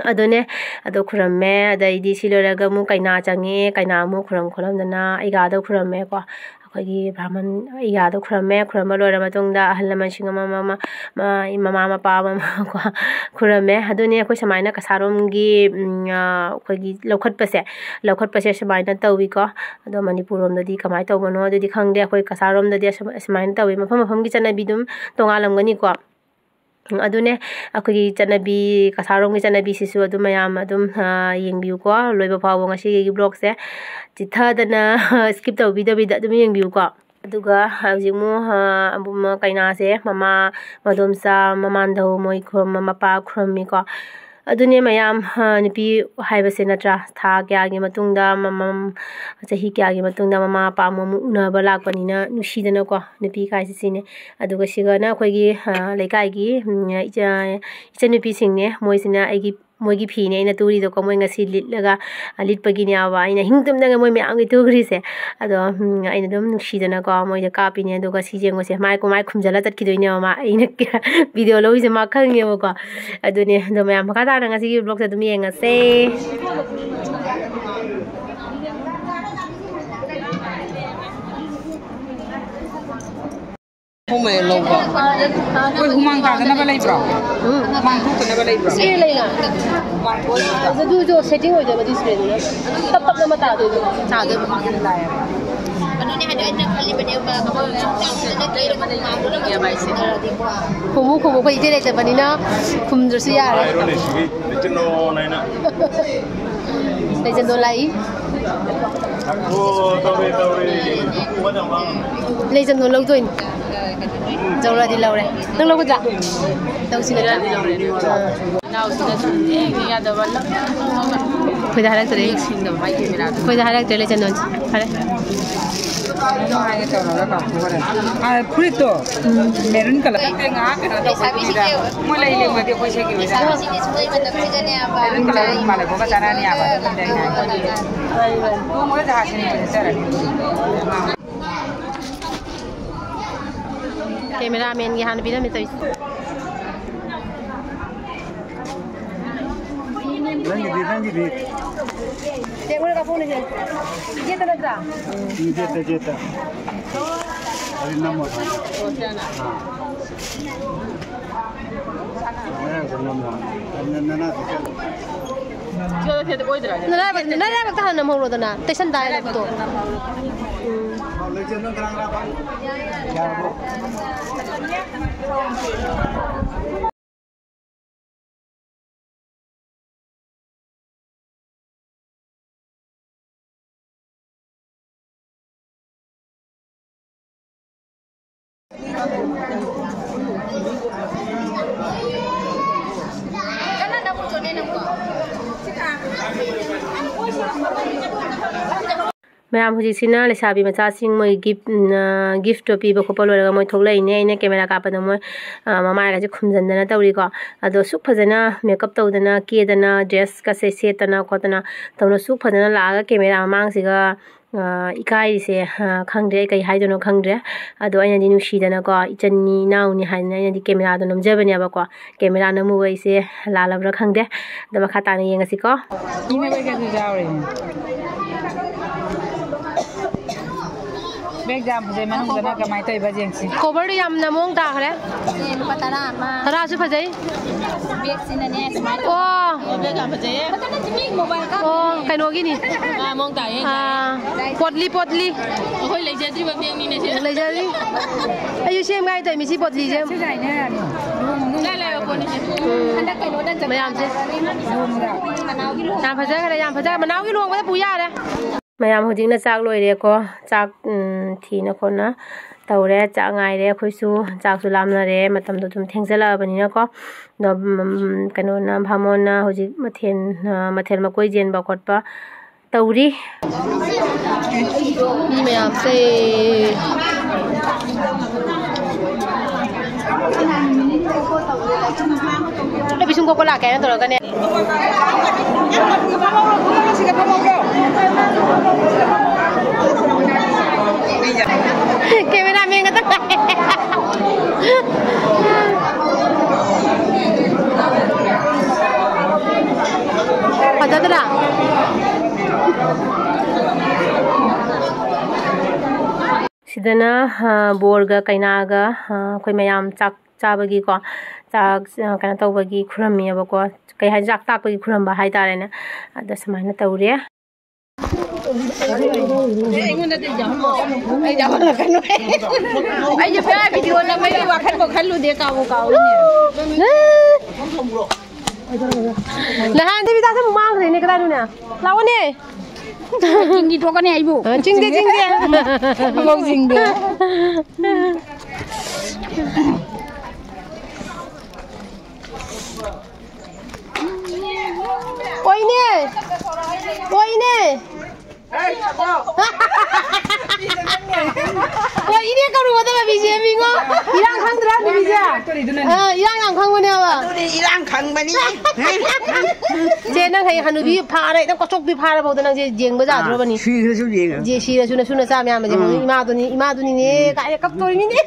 ꯑꯗꯨꯅꯦ, ꯑꯗꯣ ꯈꯨꯔꯝꯃꯦ, ꯑꯗꯩꯗꯤ ꯁꯤ ꯂꯣꯏꯔꯒ ꯑꯃꯨꯛ ꯀꯩꯅꯥ ꯆꯪꯉꯦ, ꯀꯩꯅꯥ ꯑꯃꯨꯛ ꯈꯨꯔꯝ ꯈꯣꯠꯂꯝꯗꯅ ꯏꯒꯥꯗꯣ ꯈꯨꯔꯝꯃꯦꯀꯣ꯫ ꯑꯩꯈꯣꯏꯒꯤ ꯕ꯭ꯔꯥꯍꯃꯟ ꯏꯒꯥꯗꯣ ꯈꯨꯔꯝꯃꯦ, ꯈꯨꯔꯝꯕ ꯂꯣꯏꯔ ꯃꯇꯨꯡꯗ ꯑꯍꯜ ꯂꯃꯟꯁꯤꯡ ꯑꯃ, ꯑꯃ, ꯑꯃ, ꯃ-, ꯃꯃꯥ ꯃꯄꯥ ꯑꯃ, ꯑꯃ ꯀꯣ ꯈꯨꯔꯝꯃꯦ꯫ ꯑꯗꯨꯅꯦ ꯑꯩꯈꯣꯏ ꯁꯨꯃꯥꯏꯅ ꯀꯁꯥꯔꯣꯝꯒꯤ, ꯎꯝ, ꯑ, ꯑꯩꯈꯣꯏꯒꯤ ꯂꯧꯈꯠꯄꯁꯦ, ꯂꯧꯈꯠꯄꯁꯦ ꯁꯨꯃꯥꯏꯅ ꯇꯧꯋꯤꯀꯣ꯫ ꯑꯗꯣ ꯃꯅꯤꯄꯨꯔ ꯂꯣꯝꯗꯗꯤ ꯀꯃꯥꯏꯅ ꯇꯧꯕꯅꯣ ꯑꯗꯨꯗꯤ ꯈꯪꯗꯦ, ꯑꯩꯈꯣꯏ ꯀꯁꯥꯔꯣꯝꯗꯗꯤ ꯑꯁꯨꯝ-, ꯑꯁꯨꯃꯥꯏꯅ ꯇꯧꯋꯤ꯫ ꯃꯐꯝ ꯃꯐꯝꯒꯤ ꯆꯠꯅꯕꯤ ꯑꯗꯨꯝ ꯇꯣꯉꯥꯜꯂꯝꯒꯅꯤꯀꯣ꯫ ꯑꯗꯨꯅꯦ ꯑꯩꯈꯣꯏꯒꯤ ꯆꯠꯅꯕꯤ, ꯀꯁꯥꯔꯣꯝꯒꯤ ꯆꯠꯅꯕꯤꯁꯤꯁꯨ ꯑꯗꯨꯝ ꯃꯌꯥꯝ ꯑꯗꯨꯝ, ꯑ, ꯌꯦꯡꯕꯤꯌꯨꯀꯣ ꯂꯣꯏꯕ ꯐꯥꯎꯕ꯫ ꯉꯁꯤꯒꯤ ꯕ꯭ꯂꯣꯛꯁꯦ ꯆꯤꯠꯊꯗꯅ skip ꯇꯧꯕꯤꯗꯕꯤꯗ ꯑꯗꯨꯝ ꯌꯦꯡꯕꯤꯌꯨꯀꯣ꯫ ꯑꯗꯨꯒ ꯍꯧꯖꯤꯛ ꯑꯃꯨꯛ, ꯑ, ꯑꯕꯨꯡ-, ꯀꯩꯅꯥꯁꯦ ꯃꯃꯥ, ꯃꯗꯣꯝꯆꯥ, ꯃꯃꯥꯟꯙꯧ ꯃꯣꯏ ꯈꯨꯔꯨꯝ-, ꯃꯄꯥ ꯈꯨꯔꯨꯝꯃꯤꯀꯣ꯫ ꯑꯗꯨꯅꯦ ꯃꯌꯥꯝ, ꯑ, ꯅꯨꯄꯤ ꯍꯥꯏꯕꯁꯦ ꯅꯠꯇ꯭ꯔꯥ? ꯊꯥ ꯀꯌꯥꯒꯤ ꯃꯇꯨꯡꯗ, ꯃꯃꯝ-, ꯆꯍꯤ ꯀꯌꯥꯒꯤ ꯃꯇꯨꯡꯗ ꯃꯃꯥ ꯃꯄꯥ ꯑꯃꯨꯛ, ꯑꯃꯨꯛ ꯎꯅꯕ ꯂꯥꯛꯄꯅꯤꯅ ꯅꯨꯡꯁꯤꯗꯅꯀꯣ, ꯅꯨꯄꯤ ꯍꯥꯏꯁꯦ ꯁꯤꯅꯦ꯫ ꯑꯗꯨꯒ ꯁꯤꯒꯅ ꯑꯩꯈꯣꯏꯒꯤ, ꯑ, ꯂꯩꯀꯥꯏꯒꯤ, ꯎꯝ, ꯏꯆꯥ-, ꯏꯆꯟꯅꯨꯄꯤꯁꯤꯡꯅꯦ꯫ ꯃꯣꯏꯁꯤꯅ ꯑꯩꯒꯤ ꯃꯣꯏꯒꯤ ꯐꯤꯅꯦ ꯑꯩꯅ ꯇꯨꯔꯤꯗꯣꯀꯣ, ꯃꯣꯏ ꯉꯁꯤ ꯂꯤꯠꯂꯒ, ꯑ, ꯂꯤꯠꯄꯒꯤꯅꯦꯕ ꯑꯩꯅ ꯍꯤꯡ ꯇꯨꯝꯗꯅ ꯃꯣꯏ ꯃꯌꯥꯝꯒꯤ ꯇꯨꯈ꯭ꯔꯤꯁꯦ꯫ ꯑꯗꯣ, ꯎꯝ, ꯑꯩꯅ ꯑꯗꯨꯝ ꯅꯨꯡꯁꯤꯗꯅꯀꯣ ꯃꯣꯏꯗ ꯀꯥꯞꯄꯤꯅꯦ꯫ ꯑꯗꯨꯒ ꯁꯤ ꯌꯦꯡꯉꯨꯁꯦ, ꯃꯥꯏ ꯀꯃꯥꯏ ꯈꯨꯝꯖꯜꯂ ꯆꯠꯈꯤꯗꯣꯏꯅꯦꯕ ꯃꯥ, ꯑꯩꯅ video ꯂꯧꯔꯤꯁꯦ ꯃꯥ ꯈꯪꯉꯦꯕꯀꯣ꯫ ꯑꯗꯨꯅꯦ, ꯑꯗꯣ ꯃꯌꯥꯝ ꯃꯈꯥ ꯇꯥꯅ ꯉꯁꯤꯒꯤ vlogꯁꯦ ꯑꯗꯨꯝ ꯌꯦꯡꯉꯁꯦ꯫ ꯍꯣꯝꯃꯦ ꯂꯧꯕ꯫ ꯑꯩꯈꯣꯏ ꯍꯨꯃꯥꯡ ꯇꯥꯗꯅꯕ ꯂꯩꯕ꯭ꯔꯣ? ꯎꯝ꯫ ꯍꯨꯃꯥꯡ ꯊꯣꯛꯇꯅꯕ ꯂꯩꯕ꯭ꯔꯣ? ꯁꯤ ꯂꯩꯅ꯫ ꯍꯨꯃꯥꯡ ꯊꯣꯛꯇꯅꯕ꯫ ꯑꯗꯨꯁꯨ setting ꯑꯣꯏꯗꯕ displayꯗꯨꯅ꯫ ꯇꯞ ꯇꯞꯅ ꯑꯃ ꯇꯥꯗꯣꯏꯗꯣ꯫ ꯇꯥꯗꯣꯏꯕ꯫ ꯍꯨꯃꯥꯡ ꯌꯥꯝ ꯇꯥꯏꯌꯦꯕ꯫ ꯑꯗꯨꯅꯦ ꯍꯥꯏꯗꯣ ꯑꯩꯅ ꯈꯜꯂꯤꯕꯅꯦꯕ꯫ ꯈꯨꯝꯃꯨ, ꯈꯨꯝꯃꯨ, ꯑꯩꯈꯣꯏ ꯏꯆꯦ ꯂꯩꯇꯕꯅꯤꯅ ꯈꯨꯝꯗ꯭ꯔꯁꯨ ꯌꯥꯔꯦ꯫ ꯍꯥꯏꯔꯣꯅꯦ ꯁꯤꯒꯤ ꯏꯆꯤꯟ ꯏꯅꯥꯎ ꯍꯥꯏꯅ꯫ ꯂꯩꯖꯟꯗꯣ ꯂꯥꯛꯏ꯫ ꯂꯩꯖꯟꯗꯣ ꯂꯧꯗꯣꯏꯅꯤ꯫ ꯖꯧꯔꯗꯤ ꯂꯧꯔꯦ꯫ ꯅꯪ ꯂꯧꯒꯗ꯭ꯔꯥ? ꯂꯧꯁꯤ ꯅꯠꯇ꯭ꯔꯥ? ꯑꯥ꯫ ꯑꯩꯈꯣꯏꯗ ꯍꯥꯏꯔꯛꯇ꯭ꯔꯦ꯫ ꯑꯩꯈꯣꯏꯗ ꯍꯥꯏꯔꯛꯇ꯭ꯔꯦ ꯂꯩꯖꯟꯗꯣꯟꯁꯦ꯫ ꯐꯔꯦ꯫ ꯐꯨꯔꯤꯠꯇꯣ ꯃꯦꯔꯨꯟ ꯀꯂꯔ꯫ ꯃꯣꯏ ꯂꯩ ꯂꯦꯡꯉꯗꯤ ꯑꯩꯈꯣꯏ ꯁꯦꯠꯈꯤꯕ ꯌꯥꯏ꯫ ꯃꯦꯔꯨꯟ ꯀꯂꯔ ꯃꯥꯜꯂꯦ, ꯕꯣꯒ ꯆꯥꯅꯅꯤ ꯍꯥꯏꯕ꯫ ꯀꯦꯃꯦꯔꯥꯃꯦꯟꯒꯤ ꯍꯥꯟꯅ ꯄꯤꯔꯝꯃꯤ ꯇꯧꯔꯤꯁꯦ꯫ ꯅꯪꯒꯤꯗꯤ, ꯅꯪꯒꯤꯗꯤ꯫ ꯆꯦ, ꯃꯣꯏ ꯀꯥꯞꯄꯛꯎꯅꯦ, ꯆꯦ꯫ ꯌꯦꯠꯇ ꯅꯠꯇ꯭ꯔꯥ? ꯎꯝ, ꯌꯦꯠꯇ, ꯌꯦꯠꯇ꯫ ꯑꯗꯨ ꯅꯝꯃꯣ꯫ ꯑꯥ꯫ ꯃꯌꯥꯡꯗ ꯅꯝꯃꯣ꯫ ꯑꯗꯨ ꯅꯅꯥꯛꯇ ꯆꯠꯂꯣ꯫ ꯅꯔꯥꯏꯕꯛ-, ꯅꯔꯥꯏꯕꯛꯇ ꯍꯥꯟꯅ ꯅꯝꯍꯧꯔꯣꯗꯅ, ꯇꯩꯁꯟ ꯇꯥꯔꯦ ꯅꯈꯨꯠꯇꯣ꯫ ꯎꯝ꯫ ꯌꯥꯔꯕꯣ? ꯃꯌꯥꯝ, ꯍꯧꯖꯤꯛꯁꯤꯅ ꯂꯩꯁꯥꯕꯤ ꯃꯆꯥꯁꯤꯡ ꯃꯣꯏ ꯒꯤꯐ ꯒꯤꯐꯇꯣ ꯄꯤꯕ ꯈꯣꯠꯄ ꯂꯣꯏꯔꯒ ꯃꯣꯏ ꯊꯣꯛꯂꯛꯏꯅꯦ꯫ ꯑꯩꯅ ꯀꯦꯃꯦꯔꯥ ꯀꯥꯞꯄꯗ ꯃꯣꯏ ꯃꯃꯥꯏꯒꯁꯦ ꯈꯨꯝꯖꯤꯟꯗꯅ ꯇꯧꯔꯤꯀꯣ꯫ ꯑꯗꯣ ꯁꯨꯛ ꯐꯖꯅ ꯃꯦꯀꯞ ꯇꯧꯗꯅ, ꯀꯦꯗꯅ, ꯗ꯭ꯔꯦꯁꯀꯁꯦ ꯁꯦꯠꯇꯅ ꯈꯣꯠꯇꯅ ꯇꯧꯅ ꯁꯨꯛ ꯐꯖꯅ ꯂꯥꯛꯑꯒ ꯀꯦꯃꯦꯔꯥ ꯃꯃꯥꯡꯁꯤꯒ ꯏꯀꯥꯏꯔꯤꯁꯦ꯫ ꯈꯪꯗ꯭ꯔꯦ ꯑꯩ ꯀꯩ ꯍꯥꯏꯗꯣꯏꯅꯣ, ꯈꯪꯗ꯭ꯔꯦ꯫ ꯑꯗꯣ ꯑꯩꯅꯗꯤ ꯅꯨꯡꯁꯤꯗꯅꯀꯣ, ꯏꯆꯟꯅꯤ ꯏꯅꯥꯎꯅꯤ ꯍꯥꯏꯗꯅ ꯑꯩꯅꯗꯤ ꯀꯦꯃꯦꯔꯥꯗꯣ ꯅꯝꯖꯕꯅꯦꯕꯀꯣ꯫ ꯀꯦꯃꯦꯔꯥ ꯅꯝꯃꯨꯕ ꯑꯩꯁꯦ ꯂꯥꯜꯂꯕ꯭ꯔꯥ ꯈꯪꯗꯦ꯫ ꯑꯗꯣ ꯃꯈꯥ ꯇꯥꯅ ꯌꯦꯡꯉꯁꯤꯀꯣ꯫ ꯏꯅꯕꯒꯁꯨ ꯌꯥꯎꯔꯤꯅꯦ꯫ ꯕꯦꯒ ꯌꯥꯝ ꯐꯖꯩ, ꯃꯅꯨꯡꯗꯅ ꯀꯃꯥꯏꯅ ꯇꯧꯔꯤꯕ ꯌꯦꯡꯁꯤ꯫ ꯀꯣꯚꯔꯗꯤ ꯌꯥꯝꯅ ꯃꯑꯣꯡ ꯇꯥꯈ꯭ꯔꯦ꯫ ꯁꯦ ꯂꯨꯄꯥ ꯇꯔꯥ ꯑꯃ꯫ ꯇꯔꯥꯁꯨ ꯐꯖꯩ꯫ ꯕꯦꯒꯁꯤꯅꯅꯦ ꯁꯨꯃꯥꯏꯅ ꯑꯣ꯫ ꯕꯦꯒ ꯌꯥꯝ ꯐꯖꯩꯌꯦ꯫ ꯐꯖꯅ ꯃꯤ ꯃꯣꯕꯥꯏꯜ ꯀꯥꯞ ꯑꯣ, ꯀꯩꯅꯣꯒꯤꯅꯤ꯫ ꯑꯥ, ꯃꯑꯣꯡ ꯇꯥꯏꯌꯦ꯫ ꯑꯥ, ꯄꯣꯠꯂꯤ, ꯄꯣꯠꯂꯤ꯫ ꯑꯩꯈꯣꯏ ꯂꯩꯖꯗ꯭ꯔꯤꯕ ꯕꯦꯒꯅꯤꯅꯦ ꯁꯤ꯫ ꯂꯩꯖꯔꯤ꯫ ꯑꯩꯁꯨ ꯁꯦꯝꯒꯥꯏ ꯇꯧꯔꯤꯃꯤ ꯁꯤ ꯄꯣꯠꯂꯤꯁꯦ꯫ ꯁꯤꯁꯦ ꯍꯥꯏꯅꯔꯅꯤ꯫ ꯂꯨꯍꯣꯡ ꯃꯅꯨꯡ ꯂꯩ, ꯂꯩ, ꯑꯩꯈꯣꯏꯅꯤꯁꯦ꯫ ꯎꯝ꯫ ꯍꯟꯗꯛ ꯀꯩꯅꯣꯗ ꯃꯌꯥꯝꯁꯦ꯫ ꯂꯨꯍꯣꯡꯕꯗ꯫ ꯌꯥꯝ ꯐꯖꯈ꯭ꯔꯦ, ꯌꯥꯝ ꯐꯖꯈ꯭ꯔꯦ꯫ ꯃꯅꯥꯎꯒꯤ ꯂꯨꯍꯣꯡꯕꯗ ꯄꯨ ꯌꯥꯔꯦ꯫ ꯃꯌꯥꯝ ꯍꯧꯖꯤꯛꯅ ꯆꯥꯛ ꯂꯣꯏꯔꯦꯀꯣ꯫ ꯆꯥꯛ, ꯎꯝ, ꯊꯤꯅ ꯈꯣꯠꯅ ꯇꯧꯔꯦ꯫ ꯆꯥꯛ ꯉꯥꯏꯔꯦ ꯑꯩꯈꯣꯏꯁꯨ꯫ ꯆꯥꯛꯁꯨ ꯂꯥꯝꯅꯔꯦ꯫ ꯃꯇꯝꯗꯣ ꯑꯗꯨꯝ ꯊꯦꯡꯖꯜꯂꯛꯑꯕꯅꯤꯅꯀꯣ꯫ ꯑꯗꯣ, ꯎꯝ, ꯀꯩꯅꯣꯅ, ꯚꯥꯃꯣꯟꯅ ꯍꯧꯖꯤꯛ ꯃꯊꯦꯜ, ꯑ, ꯃꯊꯦꯜ ꯃꯀꯣꯏ ꯆꯦꯟꯕ ꯈꯣꯠꯄ ꯇꯧꯔꯤ꯫ ꯃꯤ ꯃꯌꯥꯝꯁꯦ꯫ ꯑꯩ ꯄꯤꯁꯨꯝ ꯀꯛꯄ ꯂꯥꯛꯀꯦ ꯍꯥꯏꯅ ꯇꯧꯔꯒꯅꯦ꯫ ꯀꯦꯃꯦꯔꯥꯃꯦꯟꯒ ꯇꯪꯈꯥꯏ꯫ ꯐꯖꯗ꯭ꯔꯥ? ꯁꯤꯗꯅ, ꯑ, ꯕꯣꯔꯒ ꯀꯩꯅꯥꯒ, ꯑ, ꯑꯩꯈꯣꯏ ꯃꯌꯥꯝ ꯆꯥꯛ ꯆꯥꯕꯒꯤꯀꯣ, ꯆꯥꯛ, ꯑ, ꯀꯩꯅꯣ ꯇꯧꯕꯒꯤ ꯈꯨꯔꯝꯃꯤꯑꯕꯀꯣ꯫ ꯀꯩ ꯍꯥꯏ, ꯆꯥꯛ ꯇꯥꯛꯄꯒꯤ ꯈꯨꯔꯝꯕ ꯍꯥꯏꯇꯥꯔꯦꯅꯦ꯫ ꯑꯗ ꯁꯨꯃꯥꯏꯅ ꯇꯧꯔꯦ꯫ ꯑꯩꯉꯣꯟꯗꯗꯤ ꯌꯥꯎꯍꯜꯂꯣ꯫ ꯑꯩ ꯌꯥꯎꯍꯜꯂꯛꯀꯅꯨ꯫ ꯑꯩꯁꯦ ꯄꯨꯔꯥ ꯚꯤꯗꯤꯑꯣ ꯅꯝꯕꯒꯤ ꯋꯥꯈꯜꯕꯨ ꯈꯜꯂꯨꯗꯦ, ꯀꯥꯎꯕꯨ ꯀꯥꯎꯏꯅꯦ꯫ ꯅꯍꯥꯟ ꯗꯦꯕꯤꯗꯥꯁꯦ ꯑꯃꯨꯛ ꯃꯥꯡꯈ꯭ꯔꯦꯅꯦ, ꯀꯗꯥꯏꯅꯣꯅꯦ? ꯂꯥꯛꯑꯣꯅꯦ꯫ ꯆꯤꯡꯒꯤ ꯊꯣꯛꯀꯅꯤ ꯑꯩꯕꯨ꯫ ꯑ, ꯆꯤꯡꯗꯦ, ꯆꯤꯡꯗꯦ꯫ ꯃꯧ ꯆꯤꯡꯗꯦ꯫ ꯑꯣꯏꯅꯦ꯫ ꯑꯣꯏꯅꯦ꯫ ꯍꯣꯏ, ꯏꯅꯦ ꯀꯧꯔꯨꯒꯗꯕ ꯃꯤꯁꯦ ꯃꯤꯉꯣ꯫ ꯏꯔꯥꯡ ꯈꯪꯗ꯭ꯔꯥ ꯅꯨꯃꯤꯠꯁꯦ? ꯑꯥ, ꯏꯔꯥꯡ ꯌꯥꯝ ꯈꯪꯕꯅꯦꯕ꯫ ꯑꯗꯨꯅꯦ ꯏꯔꯥꯡ ꯈꯪꯕꯅꯤ꯫ ꯆꯦ, ꯅꯪ ꯍꯌꯦꯡ ꯍꯅꯨꯕꯤ ꯐꯥꯔꯦ, ꯅꯪ ꯀꯣꯆꯣꯛꯄꯤ ꯐꯥꯔꯕꯧꯗ ꯅꯪꯁꯦ ꯌꯦꯡꯕ ꯌꯥꯗ꯭ꯔꯕꯅꯤ꯫ ꯁꯤꯔꯁꯨ ꯌꯦꯡꯉ꯫ ꯁꯤꯔꯁꯨ ꯅꯁꯨ ꯅꯆꯥ ꯃꯌꯥꯝꯅ ꯌꯦꯡꯉꯨ꯫ ꯎꯝ꯫ ꯏꯃꯥꯗꯨꯅꯤ, ꯏꯃꯥꯗꯨꯅꯤꯅꯦ ꯀꯥꯏꯅ ꯀꯞꯇꯣꯔꯤꯃꯤꯅꯦ꯫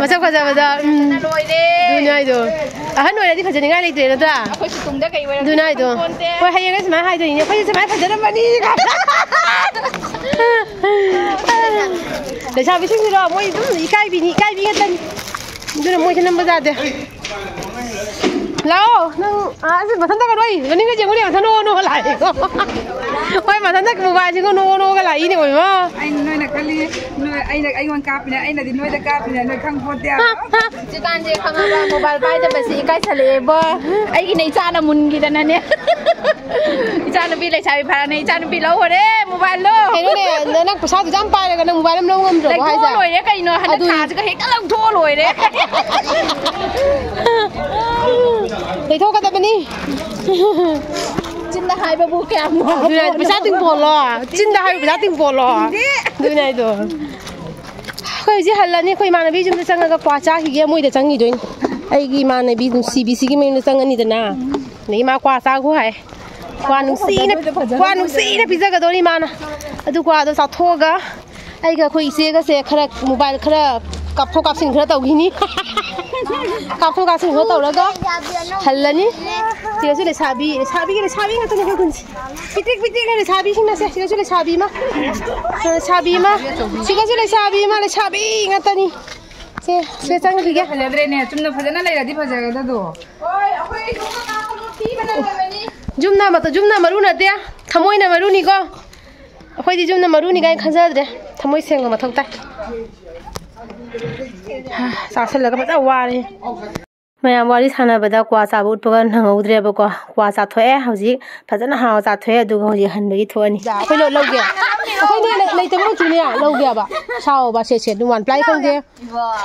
ꯃꯁꯛ ꯐꯖꯕꯗ, ꯎꯝ꯫ ꯂꯣꯏꯔꯦ꯫ ꯑꯗꯨꯅꯦ ꯍꯥꯏꯗꯣ꯫ ꯑꯍꯟ ꯑꯣꯏꯔꯗꯤ ꯐꯖꯅꯤꯡꯉꯥꯏ ꯂꯩꯇ꯭ꯔꯦ ꯅꯠꯇ꯭ꯔꯥ? ꯑꯩꯈꯣꯏꯁꯨ ꯇꯨꯡꯗ ꯀꯩ ꯑꯣꯏꯔꯝꯅꯤ ꯑꯗꯨꯅꯦ ꯍꯥꯏꯗꯣ꯫ ꯈꯪꯄꯣꯟꯇꯦ꯫ ꯍꯣꯏ, ꯍꯌꯦꯡ ꯁꯨꯃꯥꯏꯅ ꯍꯥꯏꯗꯣꯏꯅꯤꯅꯦ, "ꯑꯩꯈꯣꯏꯁꯦ ꯁꯨꯃꯥꯏꯅ ꯐꯖꯔꯝꯕꯅꯤ" ꯀꯥꯏꯅ꯫ ꯂꯩꯁꯥꯕꯤꯁꯤꯡꯁꯤꯔꯣ, ꯃꯣꯏ ꯑꯗꯨꯝ ꯏꯀꯥꯏꯕꯤꯅꯤ, ꯏꯀꯥꯏꯕꯤ ꯉꯥꯛꯇꯅꯤ꯫ ꯑꯗꯨꯅ ꯃꯣꯏꯁꯦ ꯅꯝꯕ ꯌꯥꯗꯦ꯫ ꯂꯥꯛꯑꯣ, ꯅꯪ, ꯑꯥ, ꯑꯁꯤ ꯃꯊꯟꯇ ꯀꯩꯅꯣ, ꯑꯩ ꯃꯅꯤꯡꯗ ꯌꯦꯡꯉꯨꯅꯦ, ꯃꯊꯟ ꯅꯣꯛꯑ ꯅꯣꯛꯑ ꯂꯥꯛꯑꯦꯀꯣ꯫ ꯍꯣꯏ, ꯃꯊꯟꯇ ꯃꯣꯕꯥꯏꯜꯁꯤꯒ ꯅꯣꯛꯑ ꯅꯣꯛꯑꯒ ꯂꯥꯛꯏꯅꯦ, ꯑꯣꯏꯃꯥ꯫ ꯑꯩ ꯅꯣꯏꯅ ꯈꯜꯂꯤ, ꯅꯣꯏ, ꯑꯩꯅ, ꯑꯩꯉꯣꯟꯗ ꯀꯥꯞꯄꯤꯅꯦ, ꯑꯩꯅꯗꯤ ꯅꯣꯏꯗ ꯀꯥꯞꯄꯤꯅꯦ, ꯅꯣꯏ ꯈꯪꯄꯣꯠꯇꯦ ꯍꯥꯏꯕ꯫ ꯍꯧꯖꯤꯛꯀꯥꯟꯁꯦ ꯈꯪꯉꯕ, ꯃꯣꯕꯥꯏꯜ ꯄꯥꯏꯗꯕꯁꯤ ꯏꯀꯥꯏꯁꯜꯂꯛꯑꯦꯕꯣ꯫ ꯑꯩꯒꯤꯅ ꯏꯆꯥꯅ ꯃꯨꯟꯈꯤꯗꯅꯅꯦ꯫ ꯏꯆꯥꯅꯨꯄꯤ ꯂꯩꯁꯥꯕꯤ ꯐꯥꯔꯅꯦ, ꯏꯆꯥꯅꯨꯄꯤ ꯂꯧꯈꯔꯦ ꯃꯣꯕꯥꯏꯜꯗꯣ꯫ ꯀꯩꯅꯣꯅꯦ, ꯅ-, ꯅꯪ ꯄꯩꯁꯥꯗꯨ ꯌꯥꯝ ꯄꯥꯏꯔꯒ ꯅꯪ ꯃꯣꯕꯥꯏꯜ ꯑꯃ ꯂꯧ ꯉꯝꯗ꯭ꯔꯕꯣ ꯍꯥꯏꯁꯦ? ꯂꯩꯊꯣꯛꯑ ꯂꯣꯏꯔꯦ ꯀꯩꯅꯣ, ꯍꯟꯗꯛ ꯑꯗꯨꯅꯤ꯫ ꯊꯥꯁꯤꯒ ꯍꯦꯛꯇ ꯂꯧꯊꯣꯛꯑ ꯂꯣꯏꯔꯦ꯫ ꯂꯩꯊꯣꯛꯀꯗꯕꯅꯤ꯫ ꯆꯤꯟꯗ ꯍꯥꯏꯕꯕꯨ ꯀꯌꯥꯝ ꯑꯗꯨꯅ ꯄꯩꯁꯥ ꯇꯤꯡꯄꯣꯜꯂꯣ꯫ ꯆꯤꯟꯗ ꯍꯥꯏꯕ ꯄꯩꯁꯥ ꯇꯤꯡꯄꯣꯜꯂꯣ꯫ ꯇꯤꯡꯗꯦ꯫ ꯑꯗꯨꯅꯦ ꯍꯥꯏꯗꯣ꯫ ꯑꯩꯈꯣꯏ ꯍꯧꯖꯤꯛ ꯍꯜꯂꯅꯤ꯫ ꯑꯩꯈꯣꯏ ꯏꯃꯥꯟꯅꯕꯤ ꯌꯨꯝꯗ ꯆꯪꯉꯒ ꯀ꯭ꯋꯥ ꯆꯥꯈꯤꯒꯦ꯫ ꯃꯣꯏꯗ ꯆꯪꯈꯤꯗꯣꯏꯅꯤ꯫ ꯑꯩꯒꯤ ꯏꯃꯥꯟꯅꯕꯤ ꯅꯨꯡꯁꯤꯕꯤꯁꯤꯒꯤ ꯃꯌꯨꯝꯗ ꯆꯪꯉꯅꯤꯗꯅ꯫ ꯑꯗꯒꯤ ꯃꯥ ꯀ꯭ꯋꯥ ꯆꯥꯈꯣ ꯍꯥꯏ꯫ ꯀ꯭ꯋꯥ ꯅꯨꯡꯁꯤꯅ, ꯀ꯭ꯋꯥ ꯅꯨꯡꯁꯤꯅ ꯄꯤꯖꯒꯗꯧꯔꯤ ꯃꯥꯅ꯫ ꯑꯗꯨ ꯀ꯭ꯋꯥꯗꯣ ꯆꯥꯊꯣꯛꯑꯒ ꯑꯩꯒ ꯑꯩꯈꯣꯏ ꯏꯆꯦꯒꯁꯦ ꯈꯔ ꯃꯣꯕꯥꯏꯜ ꯈꯔ ꯀꯥꯞꯊꯣꯛ ꯀꯥꯞꯁꯤꯟ ꯈꯔ ꯇꯧꯈꯤꯅꯤ꯫ ꯀꯥꯞꯊꯣꯛ ꯀꯥꯞꯁꯤꯟ ꯈꯔ ꯇꯧꯔꯒ ꯍꯜꯂꯅꯤ꯫ ꯁꯤꯗꯁꯨ ꯂꯩꯁꯥꯕꯤ, ꯂꯩꯁꯥꯕꯤꯒꯤ ꯂꯩꯁꯥꯕꯤ ꯉꯥꯛꯇꯅꯤ ꯑꯩꯈꯣꯏ ꯈꯨꯟꯁꯦ꯫ ꯄꯤꯛꯇ꯭ꯔꯤꯛ ꯄꯤꯛꯇ꯭ꯔꯤꯛ ꯂꯩꯁꯥꯕꯤꯁꯤꯡꯅꯁꯦ꯫ ꯁꯤꯗꯁꯨ ꯂꯩꯁꯥꯕꯤ ꯑꯃ, ꯂꯩꯁꯥꯕꯤ ꯑꯃ, ꯁꯤꯗꯁꯨ ꯂꯩꯁꯥꯕꯤ ꯑꯃ, ꯂꯩꯁꯥꯕꯤ ꯉꯥꯛꯇꯅꯤ꯫ ꯁꯦ, ꯁꯤꯗ ꯆꯪꯈꯤꯒꯦ꯫ ꯐꯖꯗ꯭ꯔꯦꯅꯦ, ꯆꯨꯝꯅ ꯐꯖꯅ ꯂꯩꯔꯗꯤ ꯐꯖꯒꯗꯗꯣ꯫ ꯍꯣꯏ, ꯑꯩꯈꯣꯏ ꯌꯨꯝꯗ ꯀꯥꯞꯄꯗꯣ ꯊꯤꯕꯅ ꯂꯣꯏꯔꯅꯤ꯫ ꯌꯨꯝꯅ ꯃꯇ-, ꯌꯨꯝꯅ ꯃꯔꯨ ꯅꯠꯇꯦ, ꯊꯃꯣꯏꯅ ꯃꯔꯨꯅꯤꯀꯣ꯫ ꯑꯩꯈꯣꯏꯗꯤ ꯌꯨꯝꯅ ꯃꯔꯨꯅꯤ ꯀꯥꯏꯅ ꯈꯟꯖꯗ꯭ꯔꯦ꯫ ꯊꯃꯣꯏ ꯁꯦꯡꯕ ꯃꯊꯧ ꯇꯥꯏ꯫ ꯍꯥ, ꯆꯥꯁꯜꯂꯒ ꯐꯖꯅ ꯋꯥꯔꯦ꯫ ꯃꯌꯥꯝ ꯋꯥꯔꯤ ꯁꯥꯟꯅꯕꯗ ꯀ꯭ꯋꯥ ꯆꯥꯕ ꯎꯠꯄꯒ ꯅꯪꯍꯧꯗ꯭ꯔꯦꯕꯀꯣ꯫ ꯀ꯭ꯋꯥ ꯆꯥꯊꯣꯛꯑꯦ ꯍꯧꯖꯤꯛ꯫ ꯐꯖꯅ ꯍꯥꯎꯅ ꯆꯥꯊꯣꯛꯑꯦ꯫ ꯑꯗꯨꯒ ꯍꯧꯖꯤꯛ ꯍꯟꯕꯒꯤ ꯊꯣꯛꯑꯅꯤ꯫ ꯑꯩꯈꯣꯏ ꯂꯣꯏ ꯂꯧꯒꯦ꯫ ꯑꯩꯈꯣꯏ ꯅꯣꯏ ꯂꯩ-, ꯂꯩꯇꯕ ꯃꯆꯨꯅꯦ ꯂꯧꯒꯦꯕ꯫ ꯁꯥꯎꯑꯣꯕ, ꯁꯦ, ꯁꯦ, ꯑꯗꯨꯝ one ply ꯐꯪꯗꯦ꯫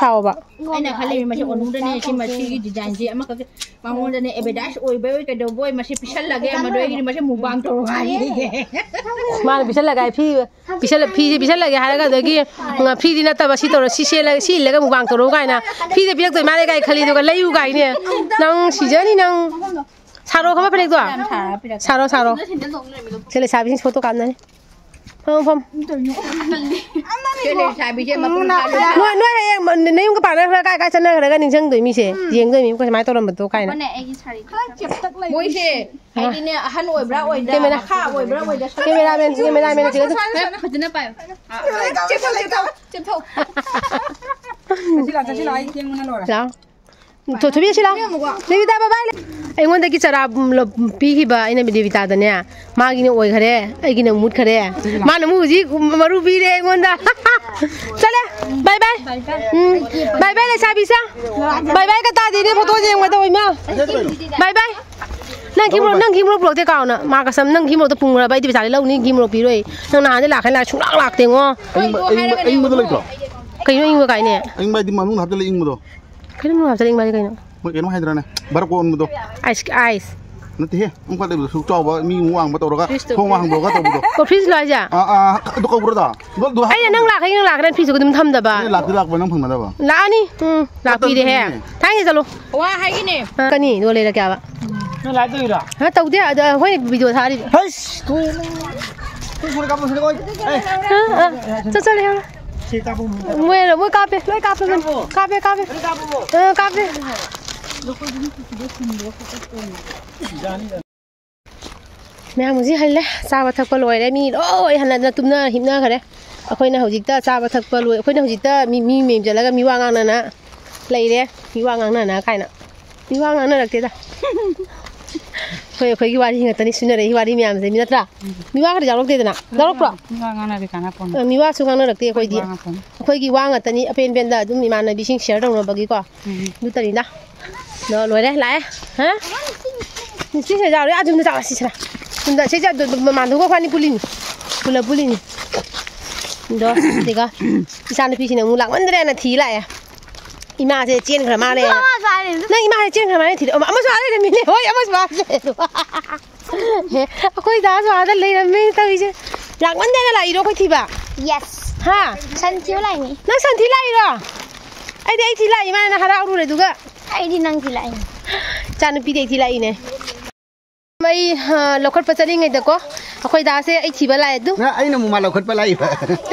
ꯁꯥꯎꯑꯣꯕ꯫ ꯑꯩꯅ ꯈꯜꯂꯤꯅꯦ, ꯃꯁꯤ ꯑꯣꯟꯅꯨꯡꯗꯅꯦ, ꯁꯤ ꯃꯁꯤꯒꯤ design ꯁꯤ ꯑꯃꯈꯛ ꯃꯉꯣꯟꯗꯅꯦ advertise ꯑꯣꯏꯕ ꯑꯣꯏ ꯀꯩꯗꯧꯕ ꯑꯣꯏ, ꯃꯁꯤ ꯄꯤꯁꯜꯂꯒꯦ, ꯃꯗꯨ ꯑꯩꯒꯤꯗꯤ ꯃꯁꯤ mukbang ꯇꯧꯔꯣ ꯍꯥꯏꯔꯤꯅꯦ꯫ ꯃꯥꯅ ꯄꯤꯁꯜꯂꯒ ꯍꯥꯏ, ꯐꯤ ꯄꯤꯁꯜꯂ-, ꯐꯤꯁꯦ ꯄꯤꯁꯜꯂꯒꯦ ꯍꯥꯏꯔꯒ, ꯑꯗꯒꯤ, ꯎꯝ, ꯐꯤꯗꯤ ꯅꯠꯇꯕ, ꯁꯤ ꯇꯧꯔ, ꯁꯤ ꯁꯦꯠꯂꯒ, ꯁꯤ ꯏꯜꯂꯒ mukbang ꯇꯧꯔꯛꯎ ꯀꯥꯏꯅ꯫ ꯐꯤꯁꯦ ꯄꯤꯔꯛꯇꯣꯏ ꯃꯥꯜꯂꯦ ꯀꯥꯏ ꯈꯜꯂꯤ, ꯑꯗꯨꯒ ꯂꯩꯌꯨ ꯀꯥꯏꯅꯦ꯫ ꯅꯪ ꯁꯤꯖꯅꯤ ꯅꯪ꯫ ꯁꯥꯔꯣ ꯈꯕ ꯐꯅꯦꯛꯇꯣ꯫ ꯁꯥꯔꯣ, ꯁꯥꯔꯣ꯫ ꯁꯤ ꯂꯩꯁꯥꯕꯤꯁꯤꯡ photo ꯀꯥꯞꯅꯅꯤ꯫ ꯐꯝ, ꯐꯝ꯫ ꯁꯤ ꯂꯩꯁꯥꯕꯤꯁꯦ ꯃꯄꯨꯡ ꯐꯥꯅ ꯅꯣꯏ, ꯅꯣꯏ ꯍꯌꯦꯡ ꯅꯌꯨꯝꯒ ꯄꯥꯟꯅꯈ꯭ꯔ ꯀꯥꯏ, ꯀꯥꯏ ꯆꯠꯅꯈ꯭ꯔꯒ ꯅꯤꯡꯁꯤꯡꯗꯣꯏ ꯃꯤꯁꯦ꯫ ꯌꯦꯡꯗꯣꯏ ꯃꯤ ꯀꯃꯥꯏꯅ ꯇꯧꯔꯝꯕꯗꯣ ꯀꯥꯏꯅ꯫ ꯃꯣꯏꯁꯦ ꯍꯥꯏꯗꯤꯅꯦ, ꯑꯍꯟ ꯑꯣꯏꯕ꯭ꯔꯥ ꯑꯣꯏꯗ꯭ꯔꯥ, camera, ꯃꯈꯥ ꯑꯣꯏꯕ꯭ꯔꯥ ꯑꯣꯏꯗ꯭ꯔꯥ, cameraman, cameraman ꯁꯤꯒ ꯑꯗꯨꯝ꯫ ꯐꯖꯅ ꯄꯥꯏꯌꯨ꯫ ꯆꯦꯞꯊꯣꯛ, ꯆꯦꯞꯊꯣꯛ, ꯆꯦꯞꯊꯣꯛ꯫ ꯆꯠꯁꯤ ꯂꯥꯛꯑꯣ, ꯆꯠꯁꯤ ꯂꯥꯛꯑꯣ, ꯑꯩ ꯊꯦꯡꯕꯅ ꯂꯣꯏꯔꯦ꯫ ꯂꯥꯛꯑꯣ꯫ ꯊꯣ-, ꯊꯣꯏꯕꯤ, ꯁꯤ ꯂꯥꯛꯑꯣ꯫ ꯗꯦꯕꯤꯇꯥ, bye bye꯫ ꯑꯩꯉꯣꯟꯗꯒꯤ ꯆꯔꯥ, ꯎꯝ, ꯂ-, ꯄꯤꯈꯤꯕ ꯑꯩꯅ ꯗꯦꯕꯤꯇꯥꯗꯅꯦ, ꯃꯥꯒꯤꯅ ꯑꯣꯏꯈꯔꯦ, ꯑꯩꯒꯤꯅ ꯃꯨꯠꯈꯔꯦ꯫ ꯃꯥꯅ ꯑꯃꯨꯛ ꯍꯧꯖꯤꯛ ꯃꯔꯨ ꯄꯤꯔꯦ ꯑꯩꯉꯣꯟꯗ꯫ ꯆꯠꯂꯦ꯫ Bye bye꯫ ꯎꯝ꯫ Bye bye, ꯂꯩꯁꯥꯕꯤ ꯁꯥ꯫ Bye bye ꯀ ꯇꯥꯗꯦꯅꯦ, photo ꯌꯦꯡꯕꯗ ꯑꯣꯏꯃ꯫ Bye bye꯫ ꯅꯪ ꯈꯤꯃꯣ, ꯅꯪ ꯈꯤꯃꯣ ꯄꯨꯔꯛꯇꯦ ꯀꯥꯎꯅ꯫ ꯃꯥ ꯀꯁꯝ, ꯅꯪ ꯈꯤꯃꯣꯗꯣ ꯄꯨꯡꯈ꯭ꯔꯕ ꯑꯩꯗꯤ ꯄꯩꯁꯥꯗꯤ ꯂꯧꯅꯤ, ꯈꯤꯃꯣ ꯄꯤꯔꯣꯏ꯫ ꯅꯪ ꯅꯍꯥꯟꯗꯩ ꯂꯥꯛꯈ꯭ꯔꯦ, ꯂꯥꯛ-, ꯁꯨꯡꯂꯥꯛ ꯂꯥꯛꯇꯦꯉꯣ꯫ ꯑꯏꯪꯕ, ꯑꯏꯪꯕ, ꯑꯏꯪꯕꯗꯣ ꯂꯩꯇ꯭ꯔꯣ? ꯀꯩꯅꯣ ꯑꯏꯪꯕ ꯀꯥꯏꯅꯦ? ꯑꯏꯪꯕ ꯍꯥꯏꯗꯤ ꯃꯅꯨꯡꯗ ꯍꯥꯞꯆꯜꯂ ꯏꯪꯕꯗꯣ꯫ ꯀꯩꯅꯣ ꯃꯅꯨꯡꯗ ꯍꯥꯞꯆꯜꯂ ꯏꯪꯕ ꯍꯥꯏꯗꯤ ꯀꯩꯅꯣ? ꯃꯣꯏ ꯀꯩꯅꯣ ꯍꯥꯏꯗ꯭ꯔꯥꯅꯦ? ꯕꯔꯞ ꯑꯣꯟꯕꯗꯣ꯫ Ice, ice꯫ ꯅꯠꯇꯦꯍꯦ, ꯑꯃꯨꯛ ꯈꯛ ꯂꯩꯕꯗꯣ, ꯁꯨꯛ ꯆꯥꯎꯕ, ꯃꯤ ꯑꯃꯨꯛ ꯋꯥꯡꯕ ꯇꯧꯔꯒ, ꯊꯣꯡ ꯋꯥꯡ ꯍꯥꯡꯗꯣꯛꯑꯒ ꯇꯧꯕꯗꯣ꯫ ꯑꯣ, fridge ꯂꯣ ꯍꯥꯏꯁꯦ? ꯑꯥ, ꯑꯥ, ꯑꯗꯨ ꯀꯧꯕ꯭ꯔꯣ ꯑꯗꯣ? ꯑꯗꯨ, ꯑꯗꯨ ꯑꯩꯅ ꯅꯪ ꯍꯥꯞꯄꯗꯨꯅꯦ꯫ ꯂꯥꯛꯀꯅꯤ, ꯅꯪ ꯂꯥꯛꯀꯅꯤ, fridge ꯑꯗꯨꯝ ꯊꯝꯗꯕ꯫ ꯑꯩꯅ ꯂꯥꯛꯇꯤ ꯂꯥꯛꯄ, ꯅꯪ ꯐꯪꯅꯗꯕ꯫ ꯂꯥꯛꯑꯅꯤ꯫ ꯎꯝ, ꯂꯥꯛꯄꯤꯔꯦꯍꯦ꯫ ꯃꯇꯝꯗꯨꯅꯦ꯫ ꯊꯥꯡꯖ ꯆꯠꯂꯣ꯫ ꯋꯥ ꯍꯥꯏꯒꯤꯅꯦ꯫ ꯑ, ꯀꯅꯤ, ꯑꯗꯨꯒ ꯂꯩꯔꯛꯀꯦ ꯍꯥꯏꯕ꯫ ꯅꯪ ꯂꯥꯏ ꯇꯧꯔꯤꯔꯣ? ꯍꯥ, ꯇꯧꯗꯦ, ꯑꯗ ꯑꯩꯈꯣꯏ video ꯊꯥꯔꯤꯕ꯫ ꯍꯩꯁ, ꯊꯣꯏ ꯅꯪ꯫ ꯊꯣꯏ, ꯊꯣꯏ, ꯀꯥꯞꯄꯣ, ꯊꯣꯏ, ꯀꯥꯞꯄꯣ꯫ ꯑꯦ꯫ ꯑ, ꯑ, ꯆꯠ, ꯆꯠꯂꯦ ꯍꯥꯏꯕ꯫ ꯁꯤ ꯀꯥꯞꯄꯣ꯫ ꯃꯣꯏ, ꯃꯣꯏ ꯀꯥꯞꯄꯦ, ꯂꯣꯏ ꯀꯥꯞꯄꯦ, ꯃꯣꯏ꯫ ꯀꯥꯞꯄꯣ꯫ ꯀꯥꯞꯄꯦ, ꯀꯥꯞꯄꯦ꯫ ꯂꯣꯏ ꯀꯥꯞꯄꯣ꯫ ꯑ, ꯀꯥꯞꯄꯦ꯫ ꯃꯌꯥꯝ ꯍꯧꯖꯤꯛ ꯍꯜꯂꯦ, ꯆꯥꯕ ꯊꯛꯄ ꯂꯣꯏꯔꯦ, ꯃꯤ ꯂꯣꯏ ꯍꯟꯅꯗꯅ ꯇꯨꯝꯅ ꯍꯤꯞꯅꯈ꯭ꯔꯦ꯫ ꯑꯩꯈꯣꯏꯅ ꯍꯧꯖꯤꯛꯇ ꯆꯥꯕ ꯊꯛꯄ ꯂꯣꯏ, ꯑꯩꯈꯣꯏꯅ ꯍꯧꯖꯤꯛꯇ ꯃꯤ, ꯃꯤ ꯃꯌꯨꯝ ꯆꯠꯂꯒ ꯃꯤ ꯋꯥ ꯉꯥꯡꯅꯅ ꯂꯩꯔꯦ꯫ ꯃꯤ ꯋꯥ ꯉꯥꯡꯅꯅ ꯀꯥꯏꯅ꯫ ꯃꯤ ꯋꯥ ꯉꯥꯡꯅꯔꯛꯇꯦꯗ꯫ ꯑꯩꯈꯣꯏ, ꯑꯩꯈꯣꯏꯒꯤ ꯋꯥꯔꯤ ꯉꯥꯛꯇꯅꯤ ꯁꯨꯅꯔꯛꯏ, ꯋꯥꯔꯤ ꯃꯌꯥꯝꯁꯦ, ꯃꯤ ꯅꯠꯇ꯭ꯔꯥ? ꯃꯤ ꯋꯥ ꯈꯔ ꯌꯥꯎꯔꯛꯇꯦꯗꯅ? ꯌꯥꯎꯔꯛꯄ꯭ꯔꯣ? ꯃꯤ ꯋꯥ ꯉꯥꯡꯅꯔꯦ ꯀꯥꯟꯅ ꯄꯣꯟ-, ꯑ, ꯃꯤ ꯋꯥꯁꯨ ꯉꯥꯡꯅꯔꯛꯇꯦ ꯑꯩꯈꯣꯏꯗꯤ꯫ ꯋꯥ ꯉꯥꯛꯇꯅꯤ꯫ ꯑꯩꯈꯣꯏꯒꯤ ꯋꯥ ꯉꯥꯛꯇꯅꯤ, ꯑꯄꯦꯟ ꯄꯦꯟꯗ ꯑꯗꯨꯝ ꯏꯃꯥꯟꯅꯕꯤꯁꯤꯡ share ꯇꯧꯅꯕꯒꯤꯀꯣ꯫ ꯎꯝ꯫ ꯑꯗꯨꯇꯅꯤꯗ꯫ ꯅꯣ, ꯂꯣꯏꯔꯦ, ꯂꯥꯛꯑꯦ꯫ ꯍꯥ? ꯁꯤꯁꯦ ꯌꯥꯎꯔꯦ, ꯑꯗꯨꯝꯗ ꯆꯥꯎꯔ ꯁꯤꯁꯤꯔ꯫ ꯁꯨꯝꯗ ꯁꯤꯁꯦ ꯑꯗꯨ, ꯑꯗꯨ, ꯃꯃꯥꯟꯗꯨꯒ ꯑꯩꯈꯣꯏꯅꯤ ꯄꯨꯜꯂꯤꯅꯤ꯫ ꯄꯨꯂꯞ ꯄꯨꯜꯂꯤꯅꯤ꯫ ꯑꯗꯣ, ꯁꯤꯒ ꯏꯆꯥꯅꯨꯄꯤꯁꯤꯅ ꯑꯃꯨꯛ ꯂꯥꯛꯃꯟꯗ꯭ꯔꯦꯅ ꯊꯤ ꯂꯥꯛꯑꯦ꯫ ꯏꯃꯥꯁꯦ ꯆꯦꯟꯈ꯭ꯔ ꯃꯥꯜꯂꯦ꯫ ꯏꯃꯥ ꯃꯥꯁꯨ ꯍꯥꯏꯔꯦ꯫ ꯅꯪ ꯏꯃꯥꯁꯦ ꯆꯦꯟꯈ꯭ꯔ ꯃꯥꯜꯂꯦ ꯊꯤꯗꯣ꯫ ꯑꯃꯁꯨ ꯑꯥ ꯂꯩꯔꯝꯃꯤꯅꯦ꯫ ꯍꯣꯏ, ꯑꯃꯁꯨ ꯑꯥ ꯂꯩꯔꯝꯃꯤꯅꯦ꯫ ꯑꯦ, ꯑꯩꯈꯣꯏ ꯗꯥꯁꯨ ꯑꯥꯗ ꯂꯩꯔꯝꯃꯦ ꯇꯧꯔꯤꯁꯦ꯫ ꯂꯥꯛꯃꯟꯗꯅ ꯂꯥꯛꯏꯔꯣ ꯑꯩꯈꯣꯏ ꯊꯤꯕ? Yes꯫ ꯍꯥ? ꯁꯟ ꯊꯤꯕ ꯂꯥꯛꯏꯅꯤ꯫ ꯅꯪ ꯁꯟ ꯊꯤ ꯂꯥꯛꯏꯔꯣ? ꯑꯩꯗꯤ ꯑꯩ ꯊꯤ ꯂꯥꯛꯏ ꯃꯥꯅ ꯍꯔꯥꯎꯔꯨꯔꯦ ꯑꯗꯨꯒ꯫ ꯑꯩꯗꯤ ꯅꯪ ꯊꯤ ꯂꯥꯛꯏꯅꯤ꯫ ꯏꯆꯥꯅꯨꯄꯤꯗꯤ ꯑꯩ ꯊꯤ ꯂꯥꯛꯏꯅꯦ꯫ ꯑꯩ, ꯑ, ꯂꯧꯈꯠꯄ ꯆꯠꯂꯤꯉꯩꯗꯀꯣ, ꯑꯩꯈꯣꯏ ꯗꯥꯁꯦ ꯑꯩ ꯊꯤꯕ ꯂꯥꯛꯑꯦ ꯑꯗꯨ꯫ ꯅꯪ ꯑꯩꯅ ꯑꯃꯨꯛ ꯃꯥ ꯂꯧꯈꯠꯄ ꯂꯥꯛꯏꯕ꯫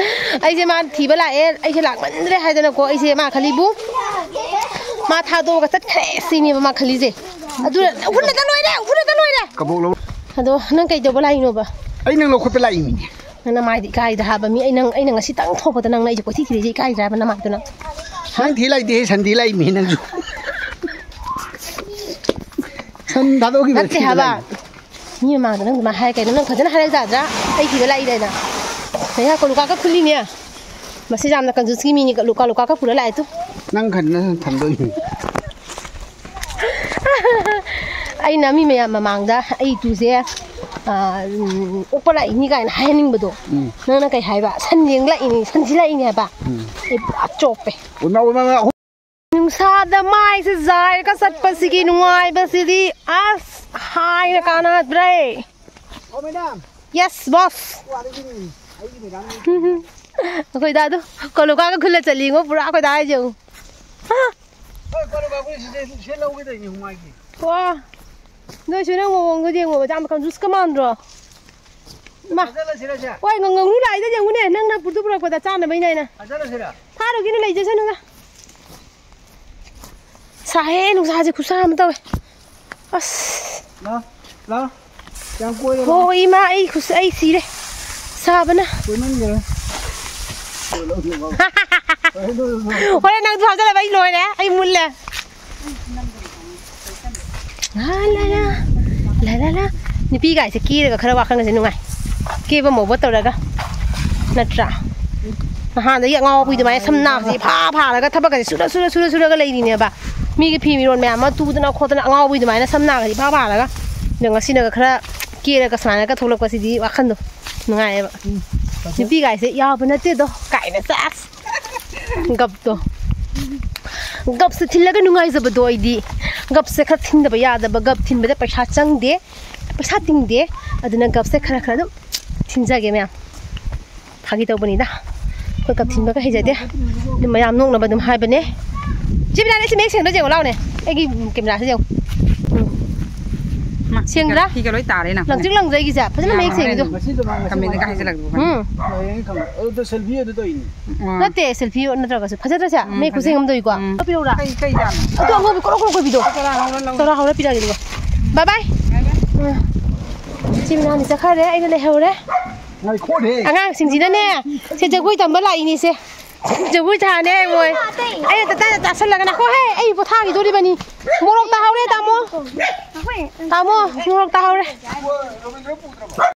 ꯑꯩꯁꯦ ꯃꯥ ꯊꯤꯕ ꯂꯥꯛꯑꯦ, ꯑꯩꯁꯦ ꯂꯥꯛꯃꯟꯗ꯭ꯔꯦ ꯍꯥꯏꯗꯅꯀꯣ, ꯑꯩꯁꯦ ꯃꯥ ꯈꯜꯂꯤꯕꯨ ꯃꯥ ꯊꯥꯗꯣꯛꯑꯒ ꯆꯠꯈ꯭ꯔꯦ ꯁꯤꯅꯦꯕ ꯃꯥ ꯈꯜꯂꯤꯁꯦ꯫ ꯑꯗꯨ ꯎꯐꯨꯟꯅꯗ ꯂꯣꯏꯔꯦ, ꯎꯐꯨꯟꯅꯗ ꯂꯣꯏꯔꯦ꯫ ꯀꯕꯣꯛ ꯂꯧ꯫ ꯑꯗꯣ ꯅꯪ ꯀꯩꯗꯧꯕ ꯂꯥꯛꯏꯅꯣꯕ? ꯑꯩ ꯅꯪ ꯂꯧꯈꯠꯄ ꯂꯥꯛꯏꯅꯤꯅꯦ꯫ ꯅꯪ ꯅꯃꯥꯏꯗꯤ ꯏꯀꯥꯏꯗ ꯍꯥꯏꯕ ꯃꯤ, ꯑꯩ ꯅꯪ, ꯑꯩꯅ ꯉꯁꯤ ꯇꯪ ꯊꯣꯛꯄꯗ ꯅꯪꯅ ꯑꯩꯁꯦ ꯀꯣꯏꯊꯤ ꯊꯤꯔꯤꯁꯦ ꯏꯀꯥꯏꯗ꯭ꯔꯥ ꯍꯥꯏꯕ ꯅꯃꯥꯏꯗꯨꯅ? ꯅꯪ ꯊꯤ ꯂꯥꯛꯏꯗꯦꯍꯦ, ꯁꯟ ꯊꯤ ꯂꯥꯛꯏꯃꯤ ꯅꯪꯁꯨ꯫ ꯁꯟ ꯊꯥꯗꯣꯛꯈꯤꯕ ꯅꯠꯇꯦ ꯊꯤꯕ ꯍꯥꯏꯕ꯫ ꯂꯥꯛꯏꯅꯤ꯫ ꯃꯤ ꯃꯃꯥꯡꯗ ꯅꯪ ꯑꯗꯨꯃꯥꯏꯅ ꯍꯥꯏꯔ ꯀꯩꯅꯣ? ꯅꯪ ꯐꯖꯅ ꯍꯥꯏꯔꯛ ꯌꯥꯗ꯭ꯔꯥ? ꯑꯩ ꯊꯤꯕ ꯂꯥꯛꯏꯗꯅ꯫ ꯅꯌꯥ ꯀꯣꯂꯨꯀꯥꯀ ꯈꯨꯜꯂꯤꯅꯦ꯫ ꯃꯁꯤ ꯌꯥꯝꯅ ꯀꯟꯖꯨꯁꯀꯤ ꯃꯤꯅꯤ, ꯀꯣꯂꯨꯀꯥ, ꯀꯣꯂꯨꯀꯥꯀ ꯄꯨꯔ ꯂꯥꯛꯑꯦ ꯇꯨ꯫ ꯅꯪ ꯈꯟꯅ ꯊꯝꯗꯣꯏꯅꯤ꯫ ꯑꯩꯅ ꯃꯤ ꯃꯌꯥꯝ ꯃꯃꯥꯡꯗ ꯑꯩ ꯏꯇꯨꯁꯦ, ꯑ, ꯎꯝ, ꯑꯣꯛꯄ ꯂꯥꯛꯏꯅꯤ ꯀꯥꯏꯅ ꯍꯥꯏꯍꯟꯅꯤꯡꯕꯗꯣ꯫ ꯎꯝ꯫ ꯅꯪꯅ ꯀꯩ ꯍꯥꯏꯕ? ꯁꯟ ꯌꯦꯡ ꯂꯥꯛꯏꯅꯤ, ꯁꯟꯁꯤ ꯂꯥꯛꯏꯅꯤ ꯍꯥꯏꯕ꯫ ꯎꯝ꯫ ꯑꯩ ꯄꯨꯔꯥ ꯆꯣꯞꯄꯦ꯫ ꯎꯏꯃꯥ, ꯎꯏꯃꯥ, ꯎꯏꯃꯥ꯫ ꯅꯨꯡꯁꯥꯗ ꯃꯥꯏꯁꯦ ꯖꯥꯏꯔꯒ ꯆꯠꯄꯁꯤꯒꯤ ꯅꯨꯡꯉꯥꯏꯕꯁꯤꯗꯤ ꯑꯁ ꯍꯥꯏꯅ ꯀꯥꯟꯅꯗ꯭ꯔꯦ꯫ ꯑꯣ, ꯃꯦꯗꯥꯝ꯫ Yes, boss꯫ ꯑꯣ, ꯑꯗꯨꯒꯤꯅꯤ꯫ ꯑꯩꯒꯤ ꯃꯦꯗꯥꯝꯅꯤ꯫ ꯑꯩꯈꯣꯏ ꯗꯥꯗꯣ ꯀꯣꯂꯣꯀꯥꯒ ꯈꯨꯜꯂ ꯆꯠꯂꯤꯉꯣ ꯄꯨꯔꯥ ꯑꯩꯈꯣꯏ ꯗꯥ ꯍꯥꯏꯁꯦ ꯌꯦꯡꯉꯨ꯫ ꯍꯥ? ꯍꯣꯏ, ꯀꯣꯂꯣꯀꯥ ꯈꯨꯜꯂꯤꯁꯦ ꯁꯦ ꯂꯧꯒꯦ ꯇꯧꯔꯤꯅꯤ ꯍꯨꯃꯥꯏꯒꯤ꯫ ꯑꯣ, ꯅꯣꯏꯁꯨ ꯅꯪ ꯃꯑꯣꯡꯗꯣ ꯌꯦꯡꯉꯣ, ꯃꯆꯥ ꯃꯈꯜ ꯖꯨꯁꯀ ꯃꯥꯟꯗ꯭ꯔꯣ? ꯃꯥ꯫ ꯆꯥꯁꯤꯜꯂꯁꯤꯔ ꯁꯦ? ꯍꯣꯏ, ꯉ-, ꯉꯥꯅꯨ ꯂꯥꯛꯏꯗ ꯌꯦꯡꯉꯨꯅꯦ, ꯅꯪꯅ ꯄꯨꯔꯗꯨ ꯄꯨꯔꯛꯄꯗ ꯆꯥꯅꯕꯩꯅꯦ ꯍꯥꯏꯅ꯫ ꯆꯥꯁꯤꯜꯂꯁꯤꯔ? ꯐꯥꯔꯨꯒꯤꯅꯨ, ꯂꯩꯖꯁꯅꯨꯗ꯫ ꯁꯥꯏꯍꯦ, ꯅꯨꯡꯁꯥꯁꯦ ꯈꯨꯠꯁꯥ ꯑꯃ ꯇꯧꯋꯦ꯫ ꯑꯁ꯫ ꯂꯥ, ꯂꯥ꯫ ꯌꯥꯝ ꯀꯣꯏꯔꯦ, ꯂꯥ꯫ ꯍꯣ, ꯏꯃꯥ, ꯑꯩ ꯈꯨꯠꯁ-, ꯑꯩ ꯁꯤꯔꯦ꯫ ꯁꯥꯕꯅ꯫ ꯀꯣꯏꯃꯟꯈ꯭ꯔꯦ꯫ ꯍꯣꯔꯦꯟ ꯅꯪꯁꯨ ꯍꯥꯞꯆꯜꯂꯕ ꯑꯩ ꯂꯣꯏꯔꯦ, ꯑꯩ ꯃꯨꯜꯂꯦ꯫ ꯂꯥ, ꯂꯥ, ꯂꯥ꯫ ꯂꯥ, ꯂꯥ, ꯂꯥ꯫ ꯅꯨꯄꯤ ꯀꯥꯏꯁꯦ ꯀꯦꯔꯒ ꯈꯔ ꯋꯥꯈꯜꯒꯁꯦ ꯅꯨꯡꯉꯥꯏ꯫ ꯀꯦꯕ ꯃꯧꯕ ꯇꯧꯔꯒ꯫ ꯅꯠꯇ꯭ꯔꯥ? ꯅꯍꯥꯟꯗꯒꯤ ꯑꯉꯥꯎꯕꯤ ꯑꯗꯨꯃꯥꯏꯅ ꯁꯝ ꯅꯥꯁꯦ ꯐꯥ ꯐꯥꯔꯒ ꯊꯕꯛꯀꯁꯦ ꯁꯨꯔ, ꯁꯨꯔ, ꯁꯨꯔ, ꯁꯨꯔꯒ ꯂꯩꯔꯤꯅꯦꯕ꯫ ꯃꯤꯒꯤ ꯐꯤ ꯃꯤꯔꯣꯟ ꯃꯌꯥꯝ ꯑꯃ ꯇꯨꯗꯅ ꯈꯣꯠꯇꯅ ꯑꯉꯥꯎꯕꯤ ꯑꯗꯨꯃꯥꯏꯅ ꯁꯝ ꯅꯥꯒꯗꯤ ꯏꯐꯥ ꯐꯥꯔꯒ, ꯑꯗꯣ ꯉꯁꯤꯅꯒ ꯈꯔ ꯀꯦꯔꯒ ꯁꯨꯃꯥꯏꯅꯒ ꯊꯣꯛꯂꯛꯄꯁꯤꯗꯤ ꯋꯥꯈꯟꯗꯣ ꯅꯨꯡꯉꯥꯏꯌꯦꯕ꯫ ꯎꯝ, ꯐꯖꯩ꯫ ꯅꯨꯄꯤꯒꯥꯏꯁꯦ ꯌꯥꯕ ꯅꯠꯇꯦꯗꯣ ꯀꯥꯏꯅ ꯆꯥꯁ꯫ ꯒꯞꯇꯣ꯫ ꯒꯞꯁꯦ ꯊꯤꯜꯂꯒ ꯅꯨꯡꯉꯥꯏꯖꯕꯗꯣ ꯑꯩꯗꯤ꯫ ꯒꯞꯁꯦ ꯈꯔ ꯊꯤꯟꯗꯕ ꯌꯥꯗꯕ, ꯒꯞ ꯊꯤꯟꯕꯗ ꯄꯩꯁꯥ ꯆꯪꯗꯦ, ꯄꯩꯁꯥ ꯇꯤꯡꯗꯦ꯫ ꯑꯗꯨꯅ ꯒꯞꯁꯦ ꯈꯔ ꯈꯔ ꯑꯗꯨꯝ ꯊꯤꯟꯖꯒꯦ ꯃꯌꯥꯝ꯫ ꯐꯥꯒꯤ ꯇꯧꯕꯅꯤꯗ꯫ ꯑꯩꯈꯣꯏ ꯀꯞꯊꯤꯟꯕꯒ ꯍꯩꯖꯗꯦ꯫ ꯑꯗꯨꯝ ꯃꯌꯥꯝ ꯅꯣꯛꯅꯕ ꯑꯗꯨꯝ ꯍꯥꯏꯕꯅꯦ꯫ ꯁꯤ ꯕꯤꯅꯥꯅꯦ, ꯁꯤ ꯃꯌꯦꯛ ꯁꯦꯡꯗ꯭ꯔꯥ ꯌꯦꯡꯉꯣ ꯂꯥꯎꯅꯦ꯫ ꯑꯩꯒꯤ ꯀꯦꯃꯦꯔꯥꯁꯦ ꯌꯦꯡꯉꯣ꯫ ꯎꯝ꯫ ꯃꯥ ꯁꯦꯡꯗ꯭ꯔꯥ? ꯐꯤꯒ ꯂꯣꯏ ꯇꯥꯔꯦ ꯅꯪ꯫ ꯂꯪꯇ꯭ꯔꯤꯛ ꯂꯪꯗ꯭ꯔꯥ ꯑꯩꯒꯤꯁꯦ? ꯐꯖꯅ ꯃꯌꯦꯛ ꯁꯦꯡꯉꯤꯗꯣ꯫ ꯃꯁꯤꯗꯣ ꯃꯥ ꯉꯁꯤ ꯀꯃꯦꯟꯗꯒ ꯍꯥꯏꯖꯜꯂꯛꯄ꯫ ꯎꯝ꯫ ꯍꯌꯦꯡ ꯈꯪꯉꯦ꯫ ꯑꯗꯨꯗ ꯁꯦꯜꯐꯤ ꯑꯗꯨ ꯇꯧꯔꯤꯅꯤ꯫ ꯑꯥ꯫ ꯅꯠꯇꯦ, ꯁꯦꯜꯐꯤ ꯅꯠꯇ꯭ꯔꯒꯁꯨ꯫ ꯐꯖꯗ꯭ꯔꯁꯦ? ꯎꯝ, ꯃꯌꯦꯛ ꯐꯖꯩ꯫ ꯈꯨꯁꯦꯡ ꯑꯃ ꯇꯧꯏꯀꯣ꯫ ꯎꯝ꯫ ꯀꯛꯄꯤꯔꯛꯎꯔꯥ? ꯀꯩ, ꯀꯩ ꯖꯥꯠꯅꯣ? ꯑꯗꯨ ꯑꯉꯧꯕꯤ ꯀꯣꯔꯣ ꯀꯣꯔꯣ ꯀꯣꯏꯕꯤꯗꯣ꯫ ꯆꯔꯥ ꯍꯧꯔ ꯂꯧ꯫ ꯆꯔꯥ ꯍꯧꯔ ꯄꯤꯔꯛꯑꯒꯦ ꯑꯗꯨꯒ꯫ ꯕꯥꯏ ꯕꯥꯏ꯫ ꯕꯥꯏ ꯕꯥꯏ꯫ ꯎꯝ꯫ ꯏꯆꯦ ꯃꯤꯅꯥꯅꯤ ꯆꯠꯈ꯭ꯔꯦ, ꯑꯩꯅ ꯂꯩꯍꯧꯔꯦ꯫ ꯉꯥꯏꯈꯣꯅꯦ꯫ ꯑꯉꯥꯡꯁꯤꯡꯁꯤꯅꯅꯦ, ꯁꯦ ꯖꯒꯣꯏ ꯇꯝꯕ ꯂꯥꯛꯏꯅꯤꯁꯦ꯫ ꯖꯒꯣꯏ ꯊꯥꯅꯦ ꯃꯣꯏ꯫ ꯑꯩꯅ ꯇꯇꯥꯅ ꯇꯥꯁꯜꯂꯒꯅ, ꯍꯣ ꯍꯦ, ꯑꯩ ꯄꯣꯊꯥꯈꯤꯗꯣꯔꯤꯕꯅꯤ꯫ ꯃꯣꯔꯣꯛ ꯇꯥꯍꯧꯔꯦ, ꯇꯥꯃꯣ꯫ ꯇꯥꯃꯣ, ꯃꯣꯔꯣꯛ ꯇꯥꯍꯧꯔꯦ꯫